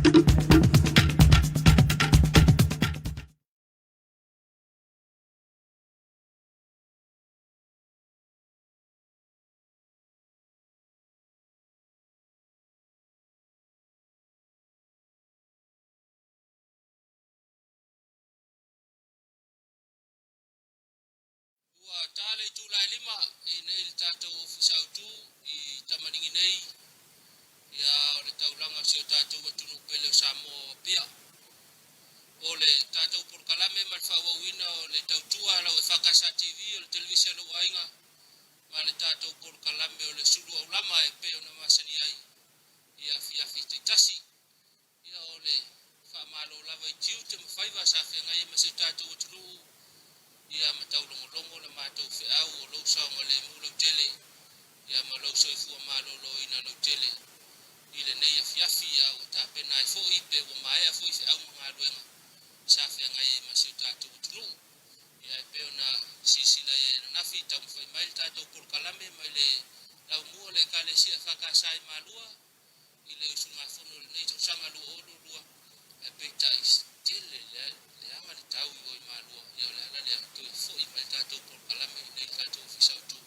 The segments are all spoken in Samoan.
Ua ta le itula e 5 i nei le tatou Ofisa Autu i Tamaligi nei, ia o le taulaga o si o tatou atunuu pele o Samoa o Apia. O le tatou polokalame ma le faaauauina o le tautua a lau EFKS TV o le televise a lou aiga ma le tatou polokalame o le sulu aulama e pei ona masani ai i afiafi taitasi. Ia o le faamalo lava i tiute ma faiva sa feagai ai ma si o tatou atunuu, ia ma taulogologo le matou feau o lou saogalemu lautele, ia ma lou soifua maloloina lautele i lenei afiafi, ia ua tapena ai foi pe ua maea foi feau ma galuega sa feagai ai ma si o tatou atunuu. Ia e pei ona silasila i ai ananafi, taumafai mai le tatou polokalame mai le laumua o le Ekalesia EFKS i Malua, i le usugafono i lenei tausaga 2022, ae peitai tele leaga le tau i o i Malua. Ia o le ala lea toe foi mai le tatou polokalame i nei tatou ofisa autu.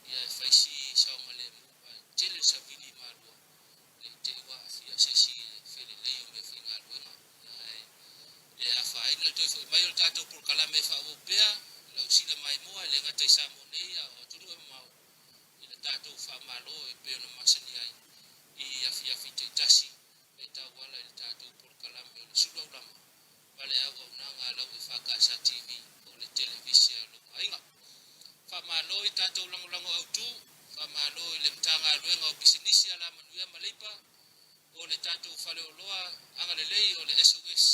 Ia e fai si saogalemu ae tele le savili i Malua ne i te i ua aafia se isi i le felelei o mea faigaluega. Ia ae le afaina le toe foi mai o le tatou polokalame e faaauau pea lau sila maimoa e le gata i Samoa nei a o atunuu e mamao i le tatou faamalo e pei ona masani ai i afiafi taitasi e tauala i le tatou polokalame o le Sulu Aulama ma le auaunaga a lau EFKS TV o le televise a lou aiga. Faamalo i tatou lagolago autu, faamalo i le Matagaluega o Pisinisi, Alamanuia ma Leipa, o le tatou faleoloa agalelei o le SOS,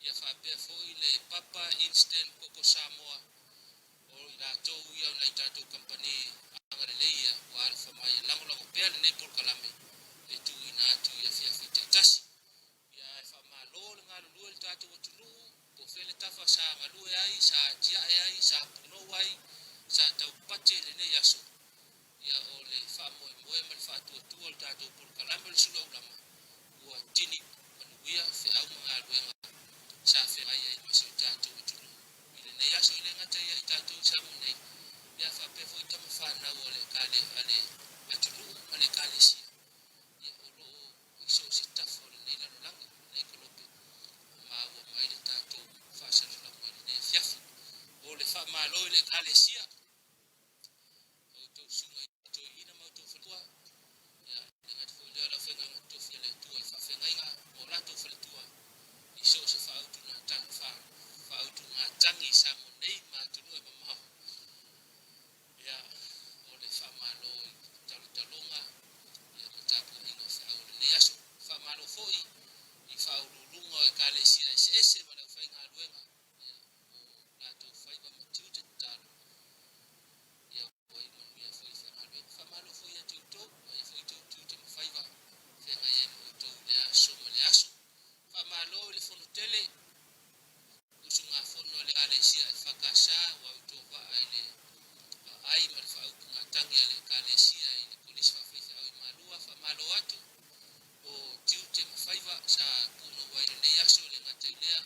ia faapea foi le Papa Instant Koko Samoa, O i latou ia o nai tatou kamupani agalelei ia ua alofa mai e lagolago pea lenei polokalame e tuuina atu i afiafi taitasi. Ia ae faamalo le galulue i le tatou atunuu, po o fea le tafa sa galue ai, sa atiae ai, sa punou ai, sa taupate i lenei aso. Ia o le faamoemoe ma le faatuatua o le tatou polokalame o le Suluaulama ua tini manuia feau ma galuega sa feagai ai ma si o tatou atunuu i lenei aso. E le gata ia i tatou i Samoa nei, ia faapea foi tama fanau a le ekale a le atunuu ma le ekalesia, ia o lo o i so o se tafa o lenei lalolagi, lenei kolope, ua maua mai le tatou faasalalauga i lenei afiafi. O le faamalo i le ekalesia, a outou susuga i toeaiina ma outou faletua, ia le gata foi lea o le aufaigaluega totofi a le Atua i faafeagaiga ma o latou faletua i so o se faautugatagi i Samoa nei ma atunuu e mamao. Ia, o le faamalo i talotaloga ia ma tapuaiga o feau o lenei aso. Faamalo foi i faauluuluga o Ekalesia eseese ma le aufaigaluega, ia, o latou faiva ma tiute tatalo, ia ua iu manuia foi i feagaluega. Faamalo foi ia te outou, ua ia foi outou tiute ma faiva feagai ai ma outou i le aso ma le aso. Faamalo i le fono tele, usugafono a le Ekalesia EFKS, ua outou vaa i le vaai ma le faautugatagi a le Ekalesia i le Kolisi Faafaifeau i Malua. Faamalo atu o tiute ma faiva sa punou ai i lenei aso, e le gata i lea,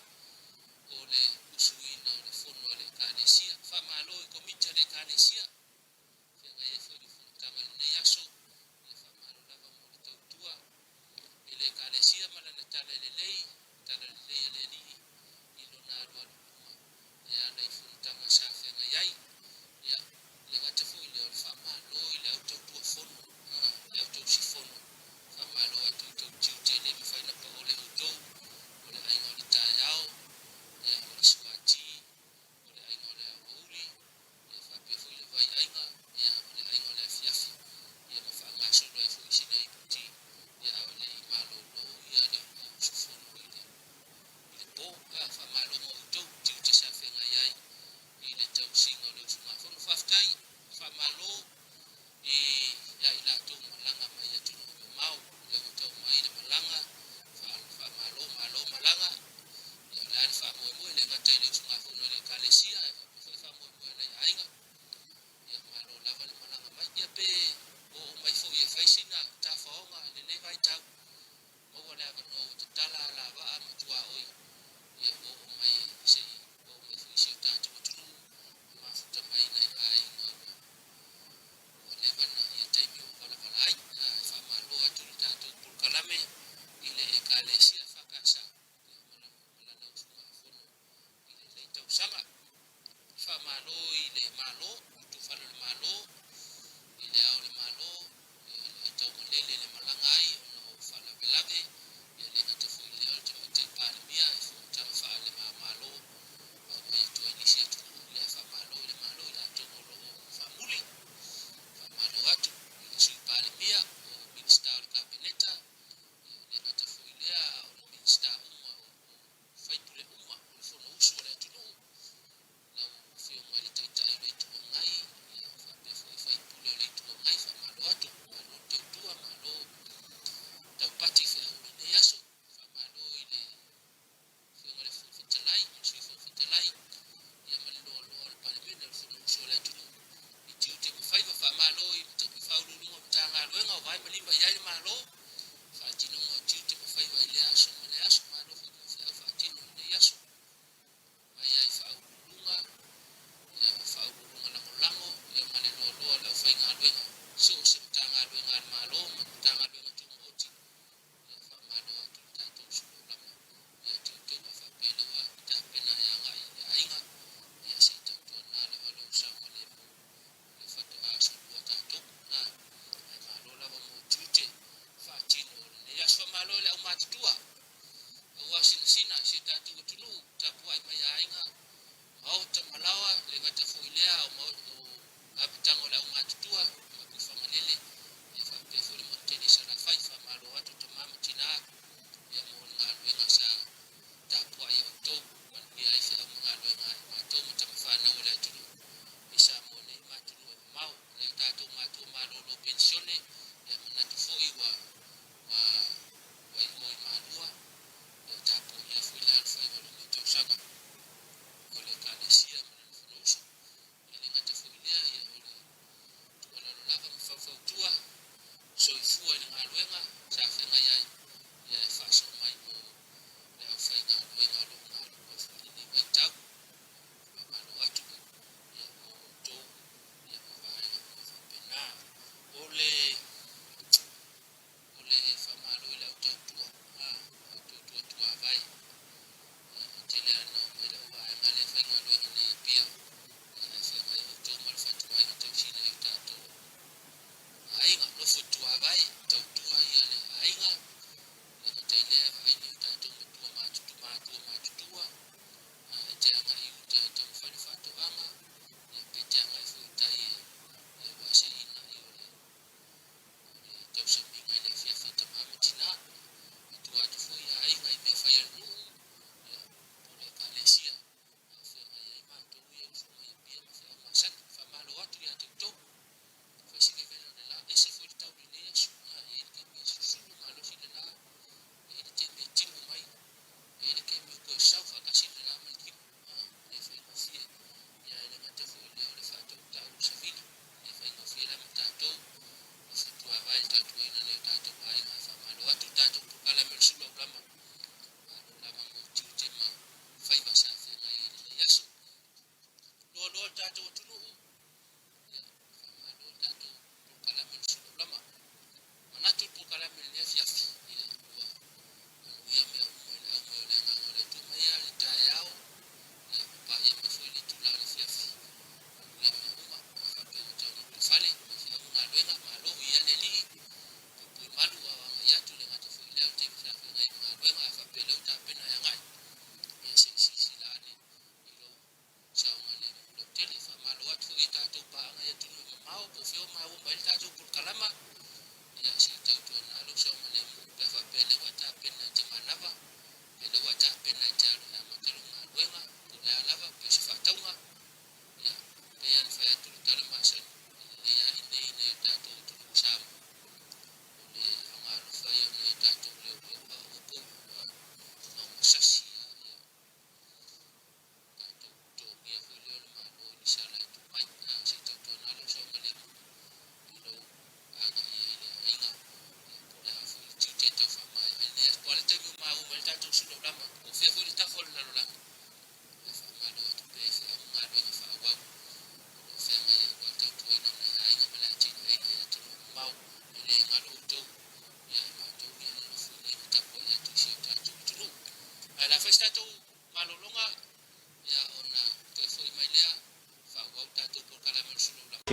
i lea aso ma lea aso. Malo foi mo feau faatino i lenei aso. Mai ai Faauluuluga, ia Faauluuluga Lagolago, ia ma le loaloa o le aufaigaluega, so o se Matagaluega a le Malo ma Matagaluega Tumaoti, ia faamalo atu i le tatou sulaulama ia te outou a faapea lea ua tapena e agai i aiga, ia se i tautuana lava lou saogalemu o lea faatoa asolua tatou. Ae malo lava mo tiute faatino o lenei aso. Faamalo i le aumatutua aua sinasina i si o tatou atunuu, tapuai mai aiga, maota ma laoa, le gata foi lea o apitaga o le aumatutua ma Puifagalele, ia faapea foi le motu tele i Salafai. Faamalo atu tama ma tina ia mo le galuega sa tapuai a outou, manuia ai feau ma galuega a i matou ma tama fanau o le atunuu i Samoa nei ma atunuu e mamao. Nai o tatou matua malolo penisione, ia manatu foi ua ua ua i o i Malua, ia tapuaia foi le alofaiva o lenei tausaga o le Ekalesia ma lona Fonousu. E le gata foi i lea, ia o le tuualalo lava ma faufautua soifua i le galuega sa feagai ai, ia e faasoa mai mo le aufaigaluega o lo o galulue foi i lenei vaitau. Faamalo atu ia mo outou ia ma vaega uma faapena. O le o le faamalo i le au tautua, au tautua tuavae. Ia, e tele lava ina omai lau vaega lea e faigaluega nei i Apia, ia ae feagai outou ma le fatuaiga tausina i o tatou aiga. Nofo tuavae, tautua ia le aiga, le gata i lea e vaai nei o tatou matua matutu, matua matutua, e te agai i uta e taumafai le faatoaga, ia pe te agai foi i tai e ua seiina i o le o le tausamiga i le afiafi a tama ma tina, i tua atu foi i aiga i mea fai a le nuu, ia, po o le ekalesia, a o feagai ai matou ia uso mai Apia ma feau masani. Faamalo atu ia te outou. Fai si vevela o le la, ese foi le tau i lenei aso. A, e i ai le taimi e susulu malosi le la, e i ai le taimi e timu mai, e i ai le taimi ua toe sau faatasi le la ma le timu. A, e le faigofie. Ia, e le gata foi i lea o le faatautau o le savili, e le faigofie la ma tatou e fatuavae i le tautuaina nei o tatou aiga. E faamalo atu i tatou polokalame o le sulu aulama, malo lava mo tiute ma faiva sa feagai ai i lenei aso. Loaloa le tatou atunuu, ia, faamalo i le tatou polokalame o le sulu aulama. Manatu le polokalame i lenei afiafi, ia, ua manuia mea uma i le au mai o le agaga o le Atua mai lava i le taeao, ia, ua paia mai foi le itula o le afiafi. Manuia mea uma, a faapea ua taunuu i le fale, ma feau ma galuega, malo viia le Alii, puipui malu a o agai atu, le gata foi i lea o le taimi sa feagai ai ma galuega, a faapea o lea ua tapena e agai, ia se i silasila ane i lou saogalemu lautele. Faamalo atu foi i a tatou paaga i atunuu e mamao po o fea o maua mai ai le tatou polokalama, ia se i tautuana lou saogalemu pe a faapea o lea ua e tapena e te manava, pe o lea ua e tapena e te alu e amata lou galuega, po o le a lava, pe o se faatauga, ia, pei lava ona fai atu le tala masani, e lelei lava inei i nai o tatou atunuu o Samoa, o le agaalofa ia o nai o tatou leoleo a o outou ua naumasasi lava, ia, tatou totogia foi lea o le Malo i ni sala e tuu mai, a se i tautuana lou saogalemu i lou agaia i le aiga, ia po o le a foi le tiute e tau faamaea ai lenei aso. Po o a le taimi ua maua mai ai le tatou sulaulama, po o fea foi le tafa o le lalolagi, ia faamalo atu pea i feau ma galuega faaauau o lo o feagai ai aua le tautuaina o nai aiga ma le atinaeina i atunuu mamao. E le galo outou ia i matou ia nonofo i inei ma tapuai atu i si o tatou atunuu. Ae o le a fai se tatou malologa, ia ona toe foi mai lea faaauau le tatou polokalame o le sulaulama.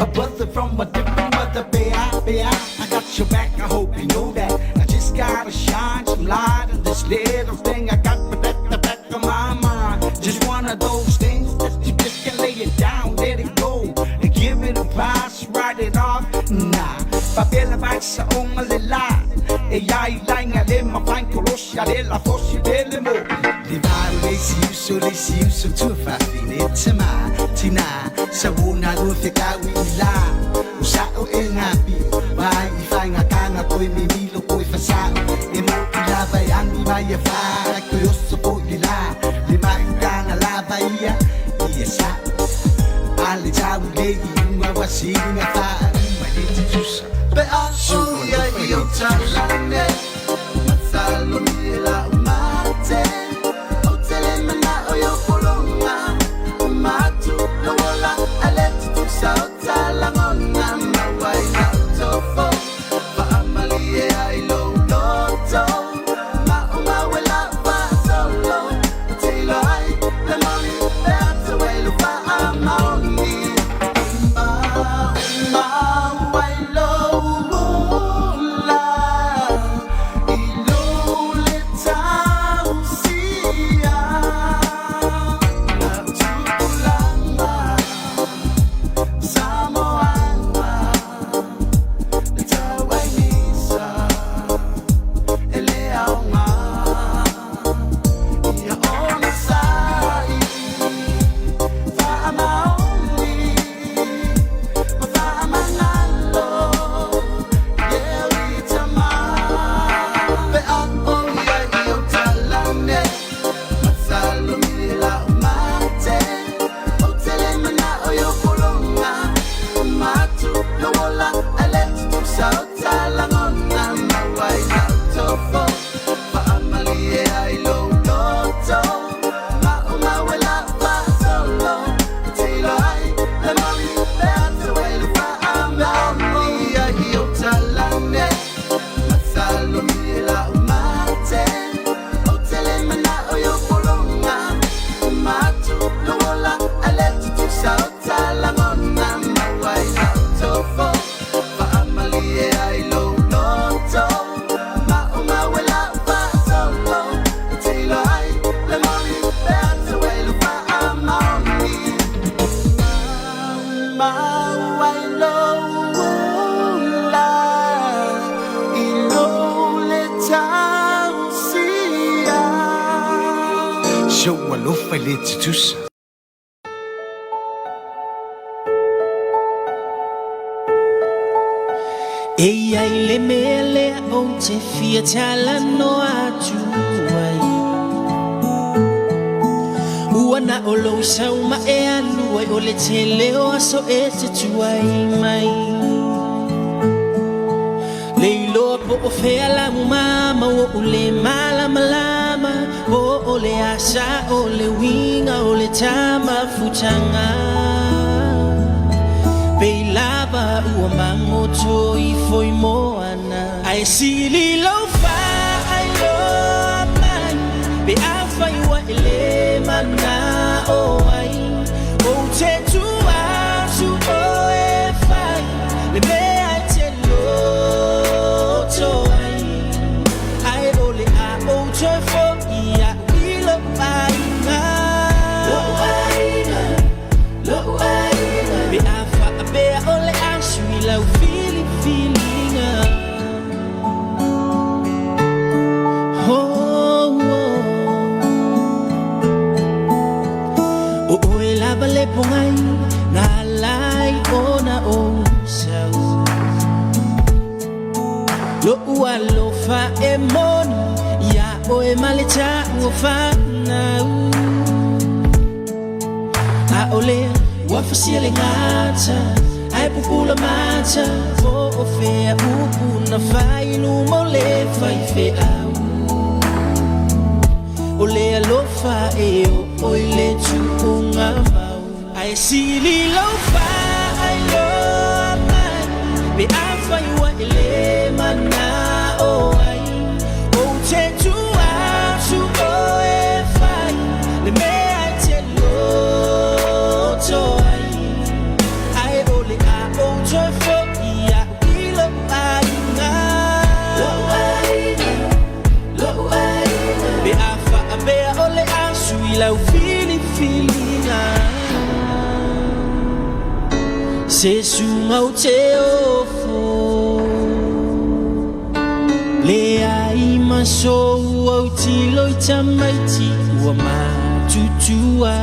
A brother from a different mother, B.I., I got your back, I hope you know that. I just gotta shine some light on this little thing I got, but at the back of my mind. Just one of those things that you just can lay it down, let it go, and give it a pass, write it off. Nah, papel vai sa onga le la. E ai lai nga le ma fain kolosia le la fossi dele mo. Le varu le si uso le si uso tu fa fine tama tina sa wona lu fe ka wi la. Usa o e ngapi vai i fai nga kanga koi mi milo koi fa sa e mo ki la vai ani mai e fa ko yo so po i la le mai kanga la vai ia ia sa ale tau le i unga wa si nga fa mai le ti tusa Pe a o ia i o talane Masalo mi la umate O tele mana o yo polonga Umatu lo wola ale tutu sa o talangona Mawai na utofo Fa amali e ai lo loto Ma o mawela fa solo Tilo ai le moni Le ata welu fa amaoni Ma, ma. Si ou alofa e le tutusa. E i ai le mea lea ou te fia talanoa atu ai. Ua na o lou sau ma e alu ai o le tele o aso e te tuai mai. Le iloa po o fea lau mama ua ou le malamalama po o le asa o le uiga o le tamafutaga. Pei lava ua magoto ifo i moana. Ae sili lou faailoa mai pe afai ua e le manao ai. Ou te tuu atu oe e fai le mea e te loto ai. Ae o le a ou toe foi au i lou aiga. Lou aiga, lou aiga. Pe a faapea o le a sui lau filifiliga. Oh, oh. O oe lava le pogai na ala ai ona ou sau. Lo'u alofa e moni iā oe ma le taua fanau. A o lea ua fasia le gata ae pupula mata po o fea upu na fai i luma o le faifeau. O le alofa e oo i le tuuga mau. Ae sili lou faailoa mai pe afai ua e le manao ai. Ou te tuu atu oe e fai le mea e te loto ai. Ae o le a ou toe foi au i lou aiga. Lou aiga, lou aiga. Pe a faapea o le a sui lau filifiliga. Se suga ou te ofo. Le ai ma sou au tilo i tamaiti ua matutua.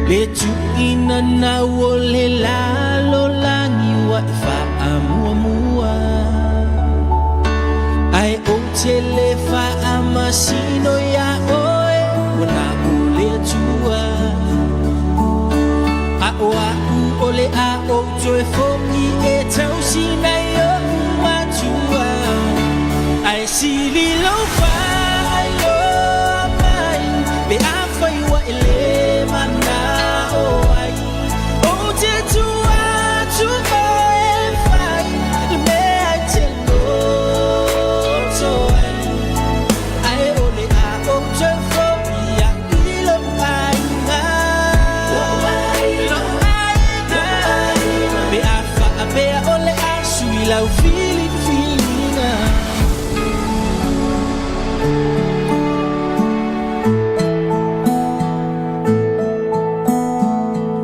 Le tuuina nau o le lalolagi ua e faamuamua. Ae ou te le faamasino iā oe ua na o le Atua. A o a'u o le a ou toe foi e tausi nai o'u matua. Ae sili lou faailoa mai pe afai ua e le manao ai. Ou te tuu atu oe e fai le mea e te loto ai. Ae o le a ou toe foi au i lou aiga. Lou aiga. Pe a faapea o le a sui lau filifiliga.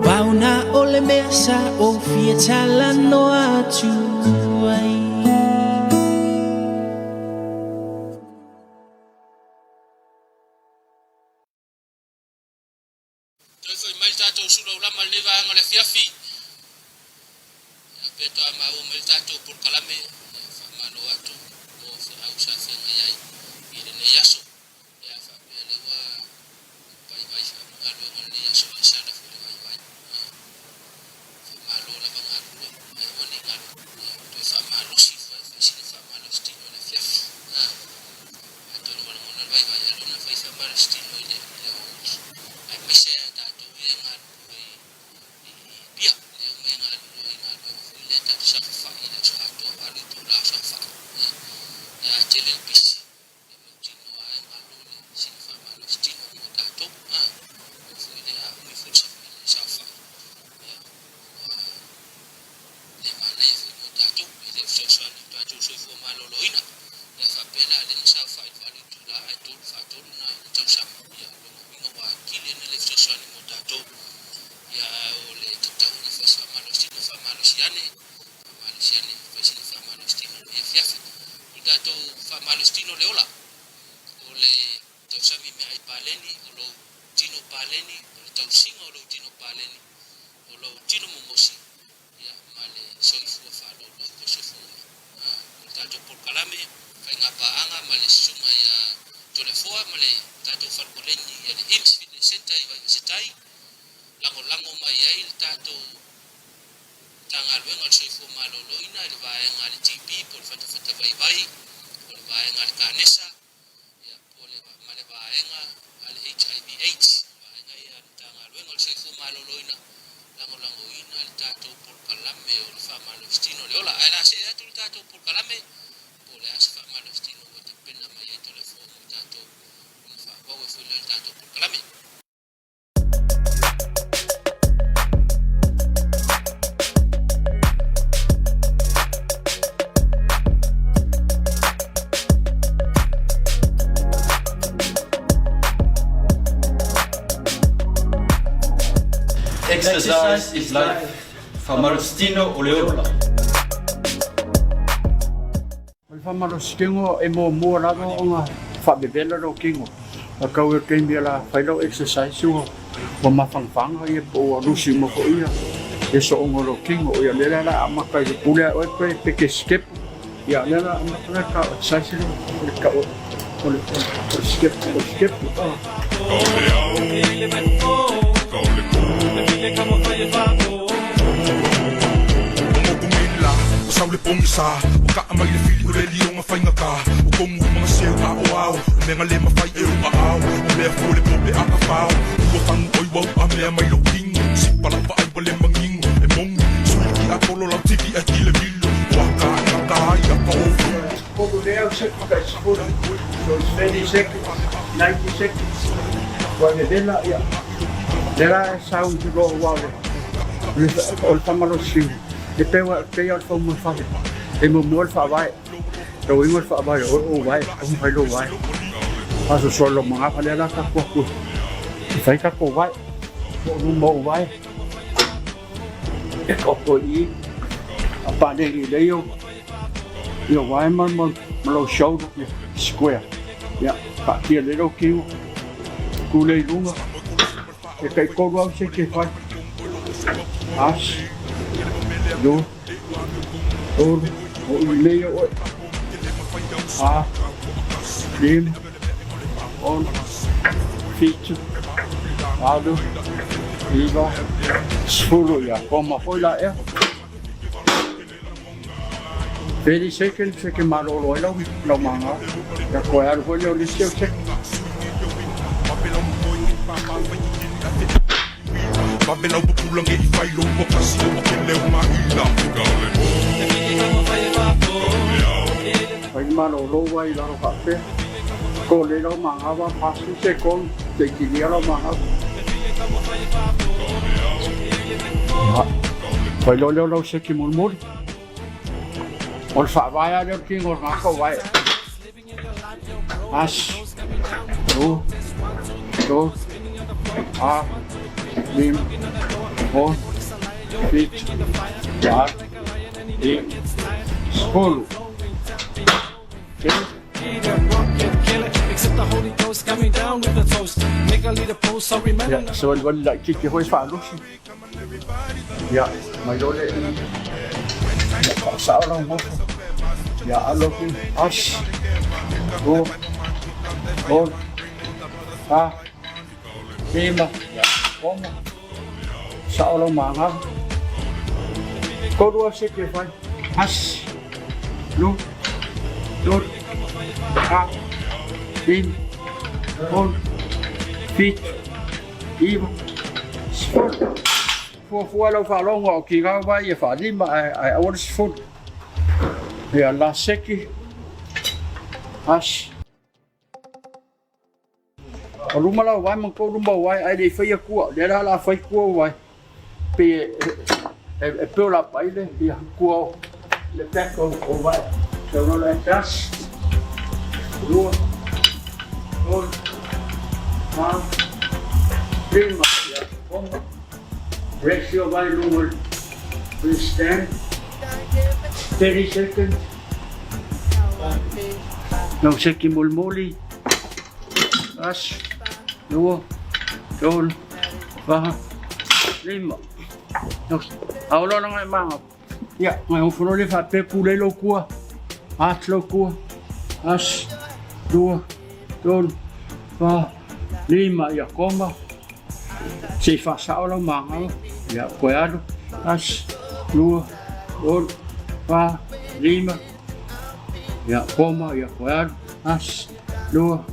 Pau na o le mea sa ou fia talanoa atu ai. Toe foi mai le tatou sula ulama i lenei vaega o le afiafi. Ia pe toa maua mai le tatou polokalame, ia faamalo atu mo feau sa feagai ai i lenei aso. Ia faapea lea ua vaivai galuega o lenei aso ia sala foi le vaivai. Ia faamalo lava galulue ae aua ne i galo. Ia toe faamalosi fai sina faamalosi tino i le afiafi. Atonu ua lagona le vaivai ae lona fai faamalosi tino i le aoauli. Aemaise lava tatou ia e galulue i Apia, lea uma e galulue i galuega foi lea tatou te saofafai i le aso atoa, 8 itula o saofafai. Ia a tele le pisi, e mautinoa lava e galo le sina faamalosi tino mo tatou. O foi lea a umi foi le saofai, ia ua le manaia foi mo tatou, e le o fesoasoani i lo tatou soifua maloloina. Ia faapea la lea na saofai i le 8 itula ae 3 faatolu na tausama, ia o lona uiga ua atili ai ona le fesoasoani mo tatou. Ia ae o le tatau ona fai se faamalosi tino, faamalosi ane, faamalosi ane, fai sina faamalosi tino i lenei afiafi. O le tatou faamalosi tino le ola, o le tausami meaai. paleni, o lou tino paleni, o le tausiga o lou tino paleni, o lou tino momosi, ia, ma le soifua faaaloalo ai po o le soifua umi. O le tatou polokalame, faiga paaga ma le susuga ia Toleafoa ma le tatou fale koleni ia le IMS Fitness Centre i Vaivasetai, lagolago mai ai le tatou Matagaluega o le Soifua Maloloina i le vaega a le TB po o le fatafata vaivai, o le vaega a le kanesa, ia, po o le, ma le vaega a le HIV AIDS, vaega ia a le Matagaluega o le Soifua Maloloina, lagolagoina le tatou polokalame o le faamalositino o le ola. Ae o le a see atu le tatou polokalame, po o le a se faamalositino ua tapena mai ai Toleafoa mo tatou, ona faaauau ai foi lea o le tatou polokalame. Exercise is life. Faamalositino o le ola. O le faamalositino e muamua lava ona faavevela lou tino. A tau i le taimi o le a fai lau exercise ua ua mafanafana ia po ua lusi uma foi ia ia sooga o lou tino. Ia lea la o le a amata i le pule a oe pe pe te step. Ia lea la amata la ta exercise lea o le tau o le o le step o le step. Kolu lea au seki kai sefulu. So it's 30 seconds, 90 seconds. Ua vevela ia. Lea la e sau i te loa ua o le o le faamalosiu. E pei ua pei o le faumafale. E muamua le faavae. Lou uiga o le faavae o oe o ou vae, o fai lou vae. Faasoasoa lou magafa lea la tatou atu e fai tatou vae. Po o luma o ou vae. E taoto i i. A paleni lelei ou Ia wae ma ma lou shoulder ia square. Ia taatia lelei lou tino. Tu lea i luga. E tai tolu au seke e fai. Asi, lua, tolu, o i lelei oe. A, lima, ono, fitu, valu, iva, sefulu. Ia koma foi la ea. 30 seconds e ke malolo ai lau lau maga. Ia koe alu foi lea o le isi au seke. Fai le malolo ua i lalo faapea. Ko le lau maga wa pasu sekon te kilia lau maga. Ia, fai loa lea o lau seki mulimuli. O le faavae lava lea o le tino o le tagata o vae. Tasi, lua, tolu, fa, lima, ono, fito, valo, dimy, sefolo. Telo. Ia, savalivali laitiiti foi faalosi. Ia, mai loa lea i ia faasao lau nofo. Ia alo atu tasi, lua, tolu, fa, lima, ia, ono, sao lau magava. Tolu lava seke e fai. Tasi, lua, tolu, fa, lima, ono, fito, iva, sefulu. Fuafua lau faalogo o kigau vai e faalima ae ae aua le sefulu. Ia la seki asi. O luma lau vae ma kou luma o vae ae le i faia kua. Lea la o le a fai kua o vae. Pei e e e build up ai le ia kua o le back o o vae. So no le tasi, lua, tolu, fa, lima, ia, ono. Raise your vai luga o le stand. 30 seconds. Lau seki mulimuli. Tasi. lua, tolu, fa, lima. A o loa lana e maga. Ia, ona e ofo loa lea faapea pulei lou kua, arch lou kua, tasi, lua, tolu, fa, lima, ia koma, se i faasao lau magalo, ia toe alu, tasi, lua, tolu, fa, lima, ia koma, ia toe alu, tasi, lua,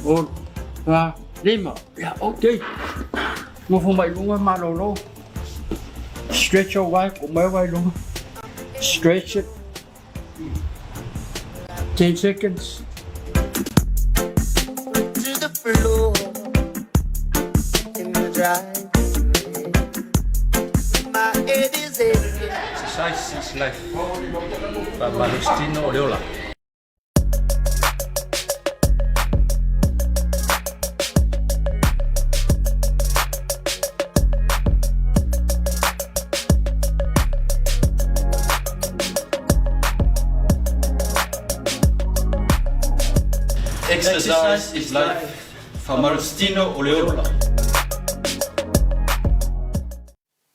tolu, fa, lima, ia ok. Nofo mai luga malolo. Stretch your wae, ko mai wae luga. Stretch it. 10 seconds. To the floor in the dry. My head is aching. Exercise is life. Faamalositino o le ola. Exercise is life. Faamalositino o le ola.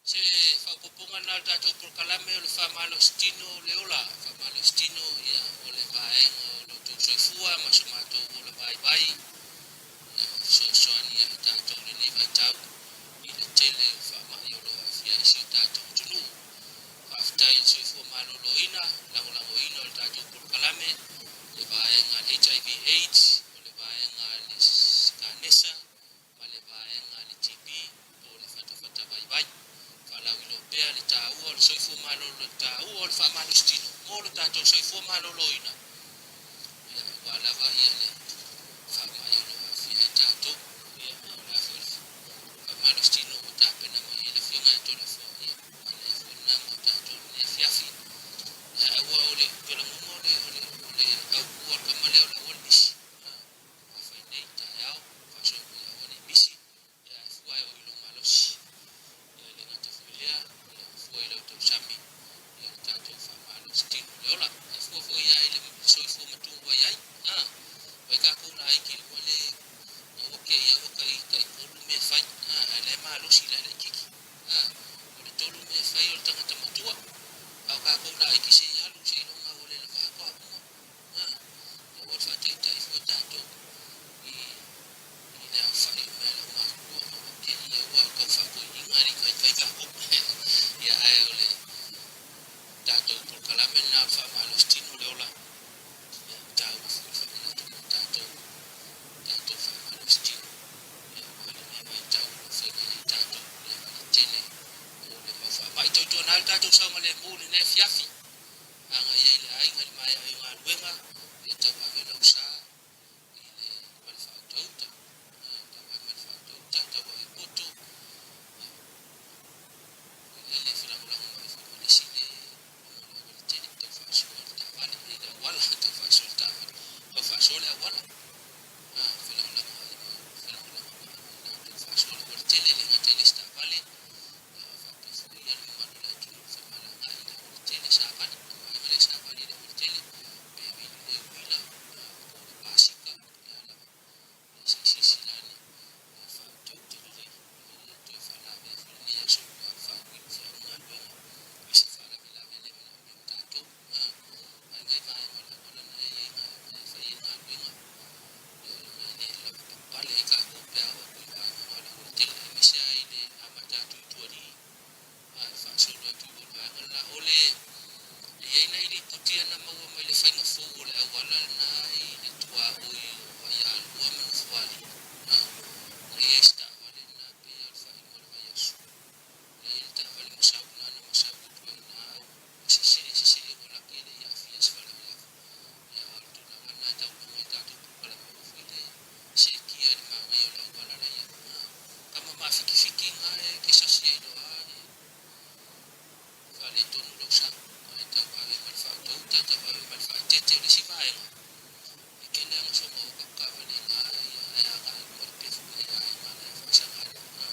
Se faaopoopoga lena o le tatou polokalame o le faamalositino o le ola, faamalositino ia o le vaega o lo outou soifua ma so matou ola vaivai, ia fesoasoani ia i tatou i lenei vaitau i le tele o faamai o lo o aafia ai si o tatou atunuu. Faafetai i le soifua maloloina, lagolagoina o le tatou polokalame, le vaega a le HIV AIDS, o le vaega a le Kanesa, ma le vaega a le TB po o le fatafata vaivai. Faalauiloa pea le taua o le soifua malolo, le taua o le faamalositino mo lo tatou soifua maloloina, ia, aua lava ia le faamai o lo o aafia ai tatou. Ia, a o le a foi le faamalositino ua tapena mai ai le Afioga ia Toleafoa, ia, manaia foi lena mo tatou i lenei afiafi. Ia, aua o le pelamuga o le, o le, o le autu o le tama lea o le aua le misi. Afai nei, taeao, faasoa mai aua ne i misi, ia ae fua e oo i lou malosi. Ia e le gata foi lea, ia fua i lau tausami, ia le tatou faamalosi tino le ola. Ae fua foi ia i le soifua matua ua i ai. A, wai kākou laiti ua le na ua kēia ua kai taitolu mea e fai, a, ae la e malosi la e laitiiti. A, o le tolu mea e fai o le tagata matua. A o kākou laiti se i alu seiloga ua le lava atu aoga. A, ua le faataitai foi tatou i i le aofai o mea lau matua ma ua kēia ua tau faatoeaina e le taitai tatou. Ia ae o le tatou polokalame lena o le faamalositino le ola, ia taua foi le faamanatu mo tatou, tatou faamalositino, ia aua lenei vaitau o lo o feagai ai tatou, ia ma le tele o le mau faamai. Tautuana ai le tatou saogalemu i lenei afiafi. Agai ai le aiga i le maea ai o galuega, ia tauave lau sa i le ma le faautauta, tauave ma le faautauta, tauave poto, ia lele felagolago mai foi ma le isi le luga o le aualatele, tau faasoa le taavale, i le auala, tau faasoa le taavale, tau faasoa le auala, felagolago ai ma felagolago mai ma tau faasoa le aualatele, e le gata i le isi taavale, faapea foi ia le mamalu o le atunuu femalagaai i le aualatele savali, le vaega lea savali i le aualatele, pe vili le uila po o le pasika, o le a lava, ia se i silasila ane, ia faautautau lelei, e le toe faalavea foi lenei aso ua faauiu feau galuega i se faalavelave le manaomia ma tatou. A i nai vaega o le auala na e i ai na e fai ai galuega, ia ona e le lava papale ai tatou pe a oo atu i vaega na o le aualatele, aemaise lava i le amata atu i Tualii ae faasolo atu i le vaega lena. O le e i ai nai lipoti na maua mai le faiga fou o le auala lena i le tuaoi o Vaialua ma Nofoalii, na i ai se taavale lena pei lava o le faaiuga o le vaiaso. Na i ai le taavale masau lena na masau atu ai i ina a ua sesee sesee ua laki e le i aafia se faalavelave. Ia, a o le tulaga lena e tau luga i tatou polokalame ua foi le seetia i le manaia o le auala la ia. Tama maafitifiti ina e te sasi ai loa e faaletonu lou sa, ae tauave ma le faautauta, tauave ma le faaeteete. O le isi vaega, e tele lava ona soga o tatou taavale i ina, ae agai i luma i le pefu i nai aiga la e faasaga ai loa,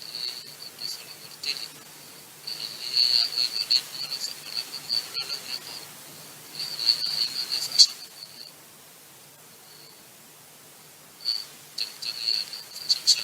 e autafa le aualatele. Ia, e lelei lava ia oe aua o la e i luga lau faamalama ma ola lau aircon, ia o nai aiga la e faasaga mai ai. Tagitagi ia lau faasagasag.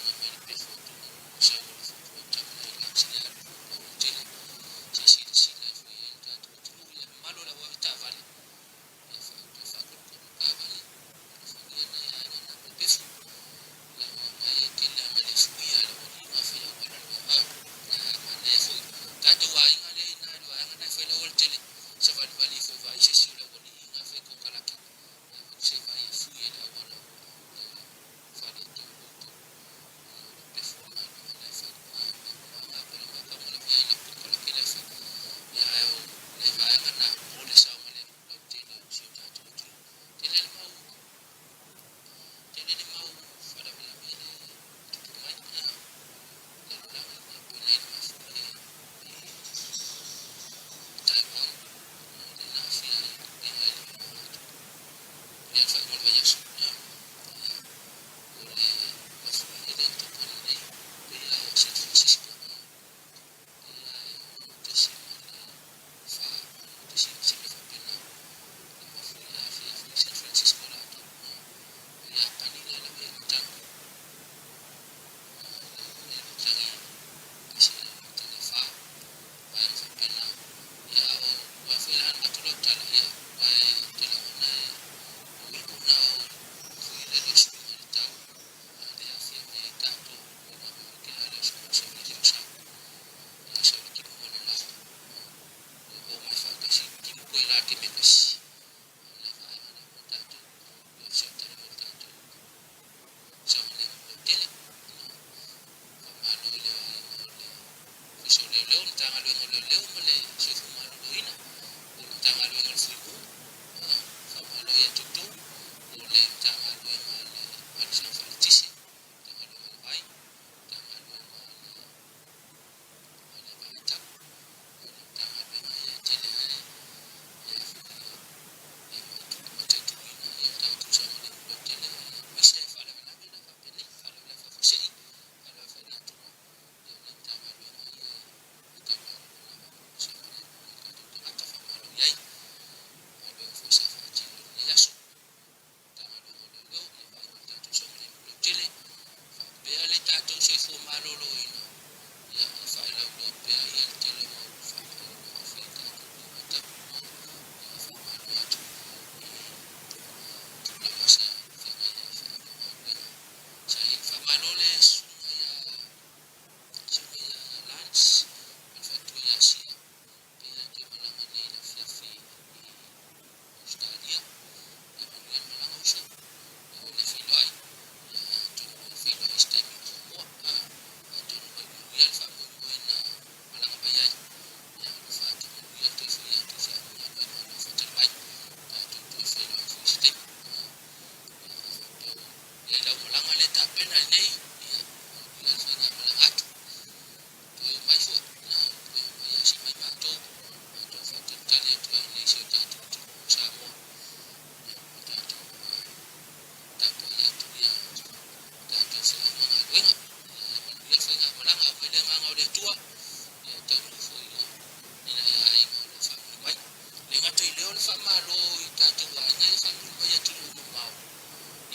tatou soifua maloloina, ia, e faailoailoa pea ia le tele o mau faamai o lo o aafia i tatou i lenei vaitau. Ia, e faamalo atu i tulaga sa feagai ai i feau ma galuega sa i ai. Faamalo le susuga ia susuga ia Lance ma le faletua ia Sia, pei lava e toe malaga nei i le afiafi i Ausetalia. Ia manuia le malaga uso. Ia ua le feiloai, ia atonu e feiloai i se taimi muamua. Atonu e manuia le faamoemoe na malaga mai ai. Ia alofa atu, manuia le toe foi atu i feau ma galuega o lo o faatali mai. Tatou toe feiloai foi i se taimi. Ia faapea o i ai lau malaga lea tapena lenei, ia manuia le faigamalaga atu. Toe omai foi, na toe omai asi mai matou, matou faatalitali atu ai i si o tatou atunuu o Samoa. Ia ma tatou tapuai atu ia tatou feau ma galuega. Ia manuia le faigamalaga, aumai le agaga o le Atua, ia taunuu foi i nai aiga o lo o faamuli mai. Le gata i lea o le faamalo i tatou aiga ia faamuli mai i atunuu mamao,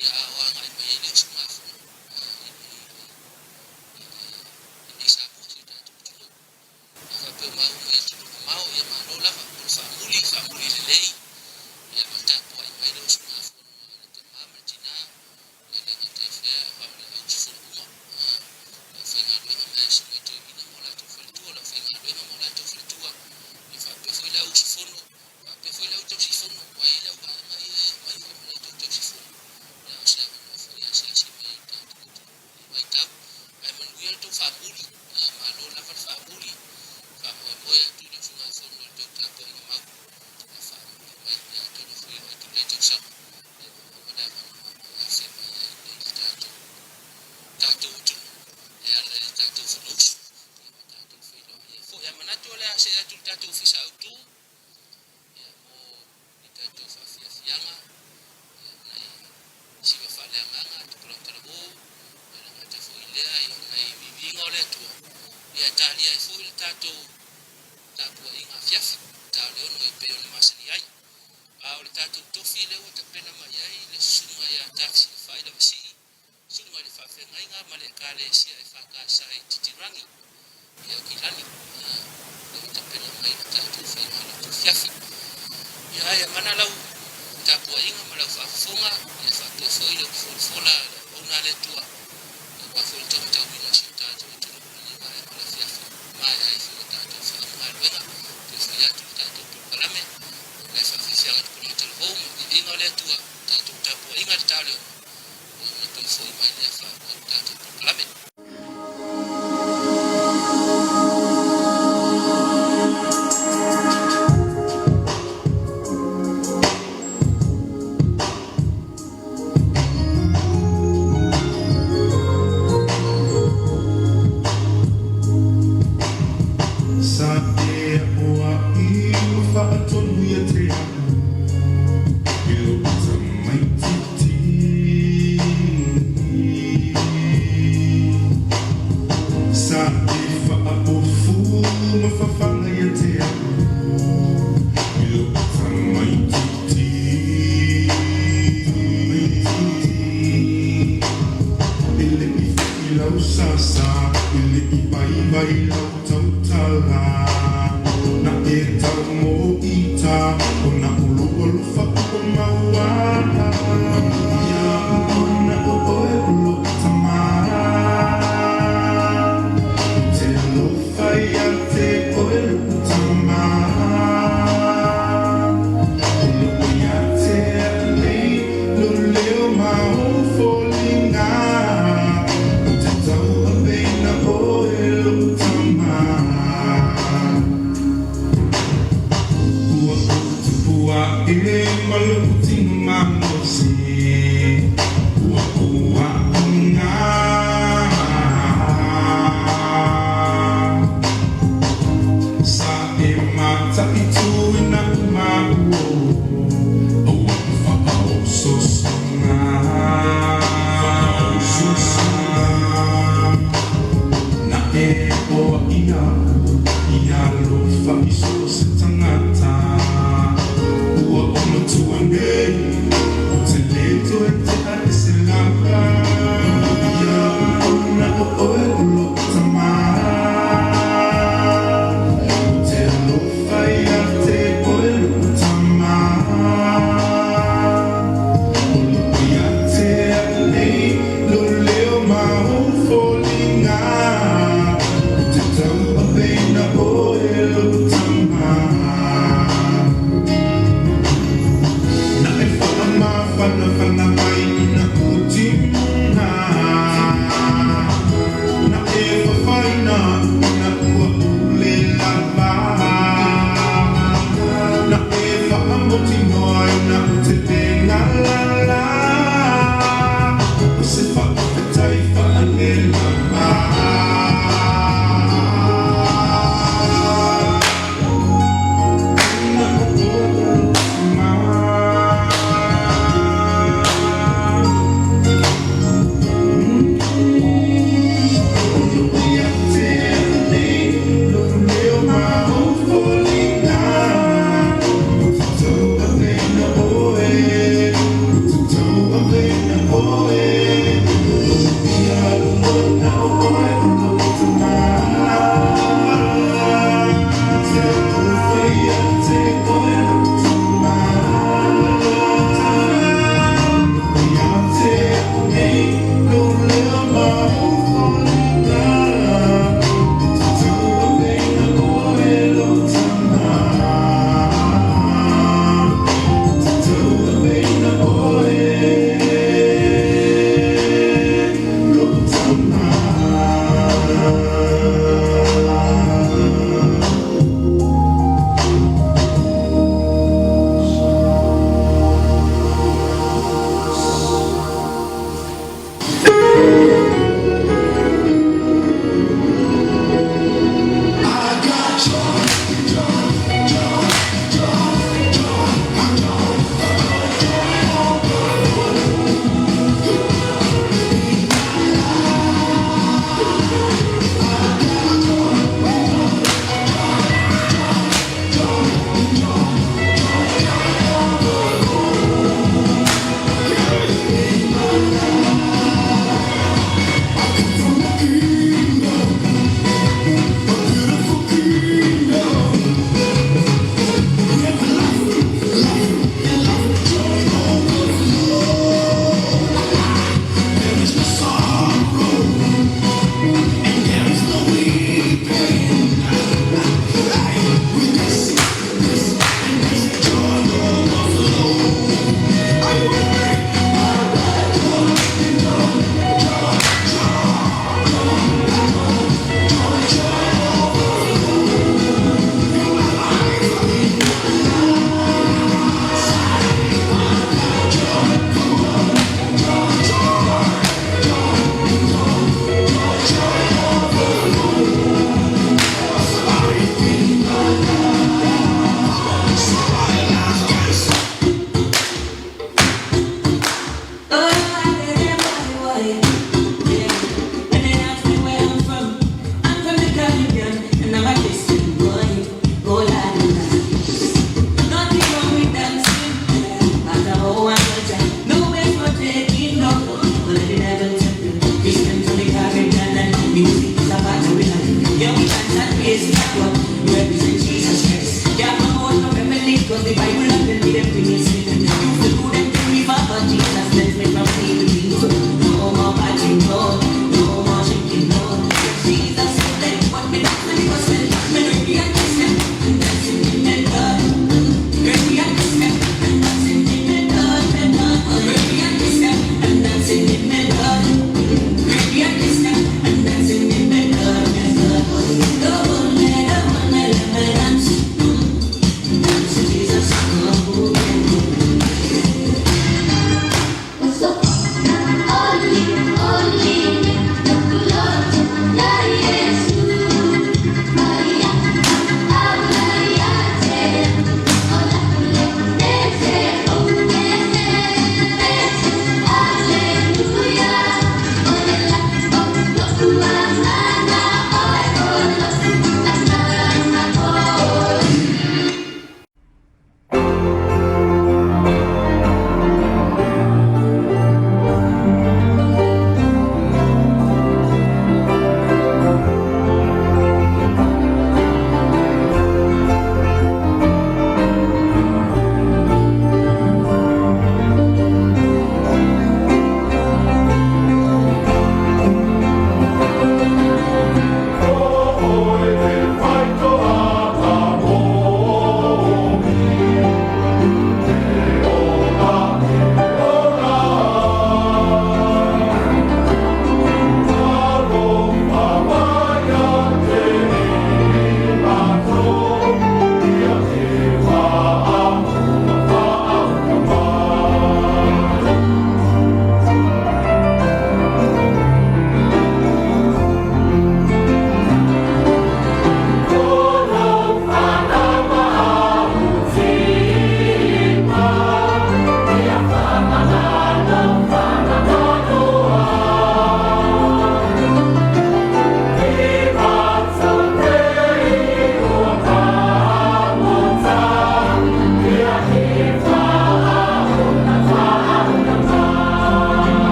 ia a o agai mai ai le usugafono i inei Samoa, si o tatou atunuu. A faapea ua maua mai atunuu mamao, ia malo lava mo le faamuli, faamuli lelei, ia ma tapuai mai le usugafono a le tama ma le tina, ia le gata i fea a o le au usufono uma, le aufaigaluega ma susuga i toeaiina ma o latou faletua, le aufaigaluega ma o latou faletua, ia faapea foi le au usufono, faapea foi le au tausifono, ua i ai le au vaega ia e omai foi ma latou tausifono, ia o se avanoa foi e asiasi mai ai i le tatou atunuu i lenei vaitau. Ae manuia le tou faamuli, malo lava le faamuli, faamoemoe atu i le usugafono i le tou tapuaiga mau e faamuli mai, ia atonu foi e oo atu i lenei tausaga, ia ua maua le avanoa e afea mai ai nei le tatou tatou atunuu e ala i le tatou Fonousu, ia ma tatou feiloai ai foi. A manatu o le a see atu i le tatou Ofisa Autu, ia mo ni tatou faafiafiaga, ia nai siva faaleagaga a tupulaga talavou, ia le gata foi i lea, ia nai viiviiga o le Atua, ia e talia ai foi le tatou tapuaiga afiafi, ta o le 6 e pei ona masani ai. A o le tatou tofi lea ua tapena mai ai le susuga ia Tafsilafai Lavasii, susuga i le faafeagaiga ma le Ekalesia EFKS i Titirangi, i Aukilani, lea ua tapena mai le tatou faigalotu afiafi. Ia ae amana lau tapuaiga ma lau faafofoga, ia faapea foi le folafola a le auauna a le Atua, aua foi le taumatauina o si o tatou atunuu i lenei vaega o le afiafi. Maea ai foi a tatou feau ma galuega, toe foi atu le tatou polokalame, o le faafiafiaga tupulaga talavou ma le viiviiga o le Atua, tatou tapuaiga i le ta o le 6, ia ona toe foi mai lea faaauau le tatou polokalame. Sa e aʻo ai ma faatonu ia te aʻu i lou tamaitiiti. Sa e faaofu ma fafaga ia te aʻu i lou tamaitiiti. E le i foi lau sasa, e le i vaivai lau tautala, na e tau mo ita, o na ulu alofa ua maua. Ia ona o oe o lou tama, ou te alofa ia te oe lou tama. O lo o ia te au nei lou leo ma ou foliga, ou te tauaveina oe lou tama. Ua ou tupua e ma lou tino malosi. Represent Jesus Christ. Can't promote no family, 'cause the Bible and tell me them to miss it. You feel good and tell me Papa Jesus cleanse me from evil deeds. No more party, no, no more drinking, no. Jesus said, what me dance me gospel, me ready and Christian, and dancing in the blood. Ready and Christian, and dancing in the blood, and ready and Christian, and dancing in the blood. Ready and Christian, and dancing in the blood, and blood.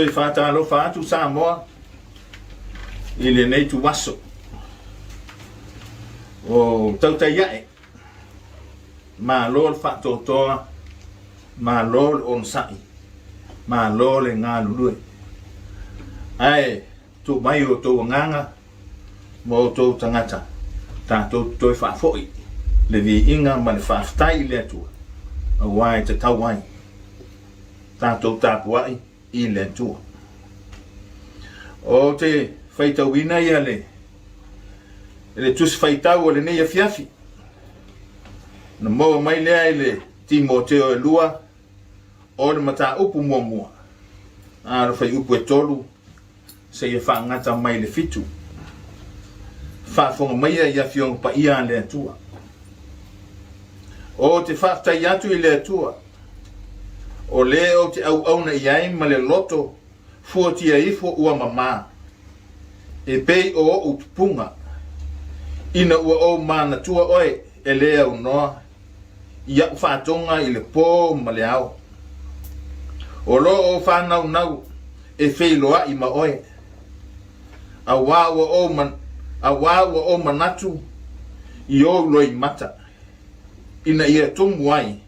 toe faatalofa atu Samoa i lenei ituaso o tautai ae. Malo le faatoatoa, malo le onosai, malo le galulue. Ae tuu mai o outou agaga ma outou tagata tatou te toe faafoi le viiga ma le faafetai i le Atua aua e tatau ai tatou tapuai i le Atua. Ou te faitauina ia le le tusi faitau o lenei afiafi. Na maua mai lea i le Timoteo e lua o le mataupu muamua, a o le fuaiupu e 3 seia faagata mai le 7. Faafofoga maia i Afioga Paia a le Atua. Ou te faafetai atu i le Atua, o le ou te auauna i ai ma le loto fuatia ifo ua mamā, e pei o oʻu tupuga, ina ua ou manatua oe e lē aunoa iaʻu faatoga i le pō ma le ao. O lo o fānaunau e feiloaʻi ma oe, auā ua ou auā ua ou manatu i ou loimata, ina ia tumu ai,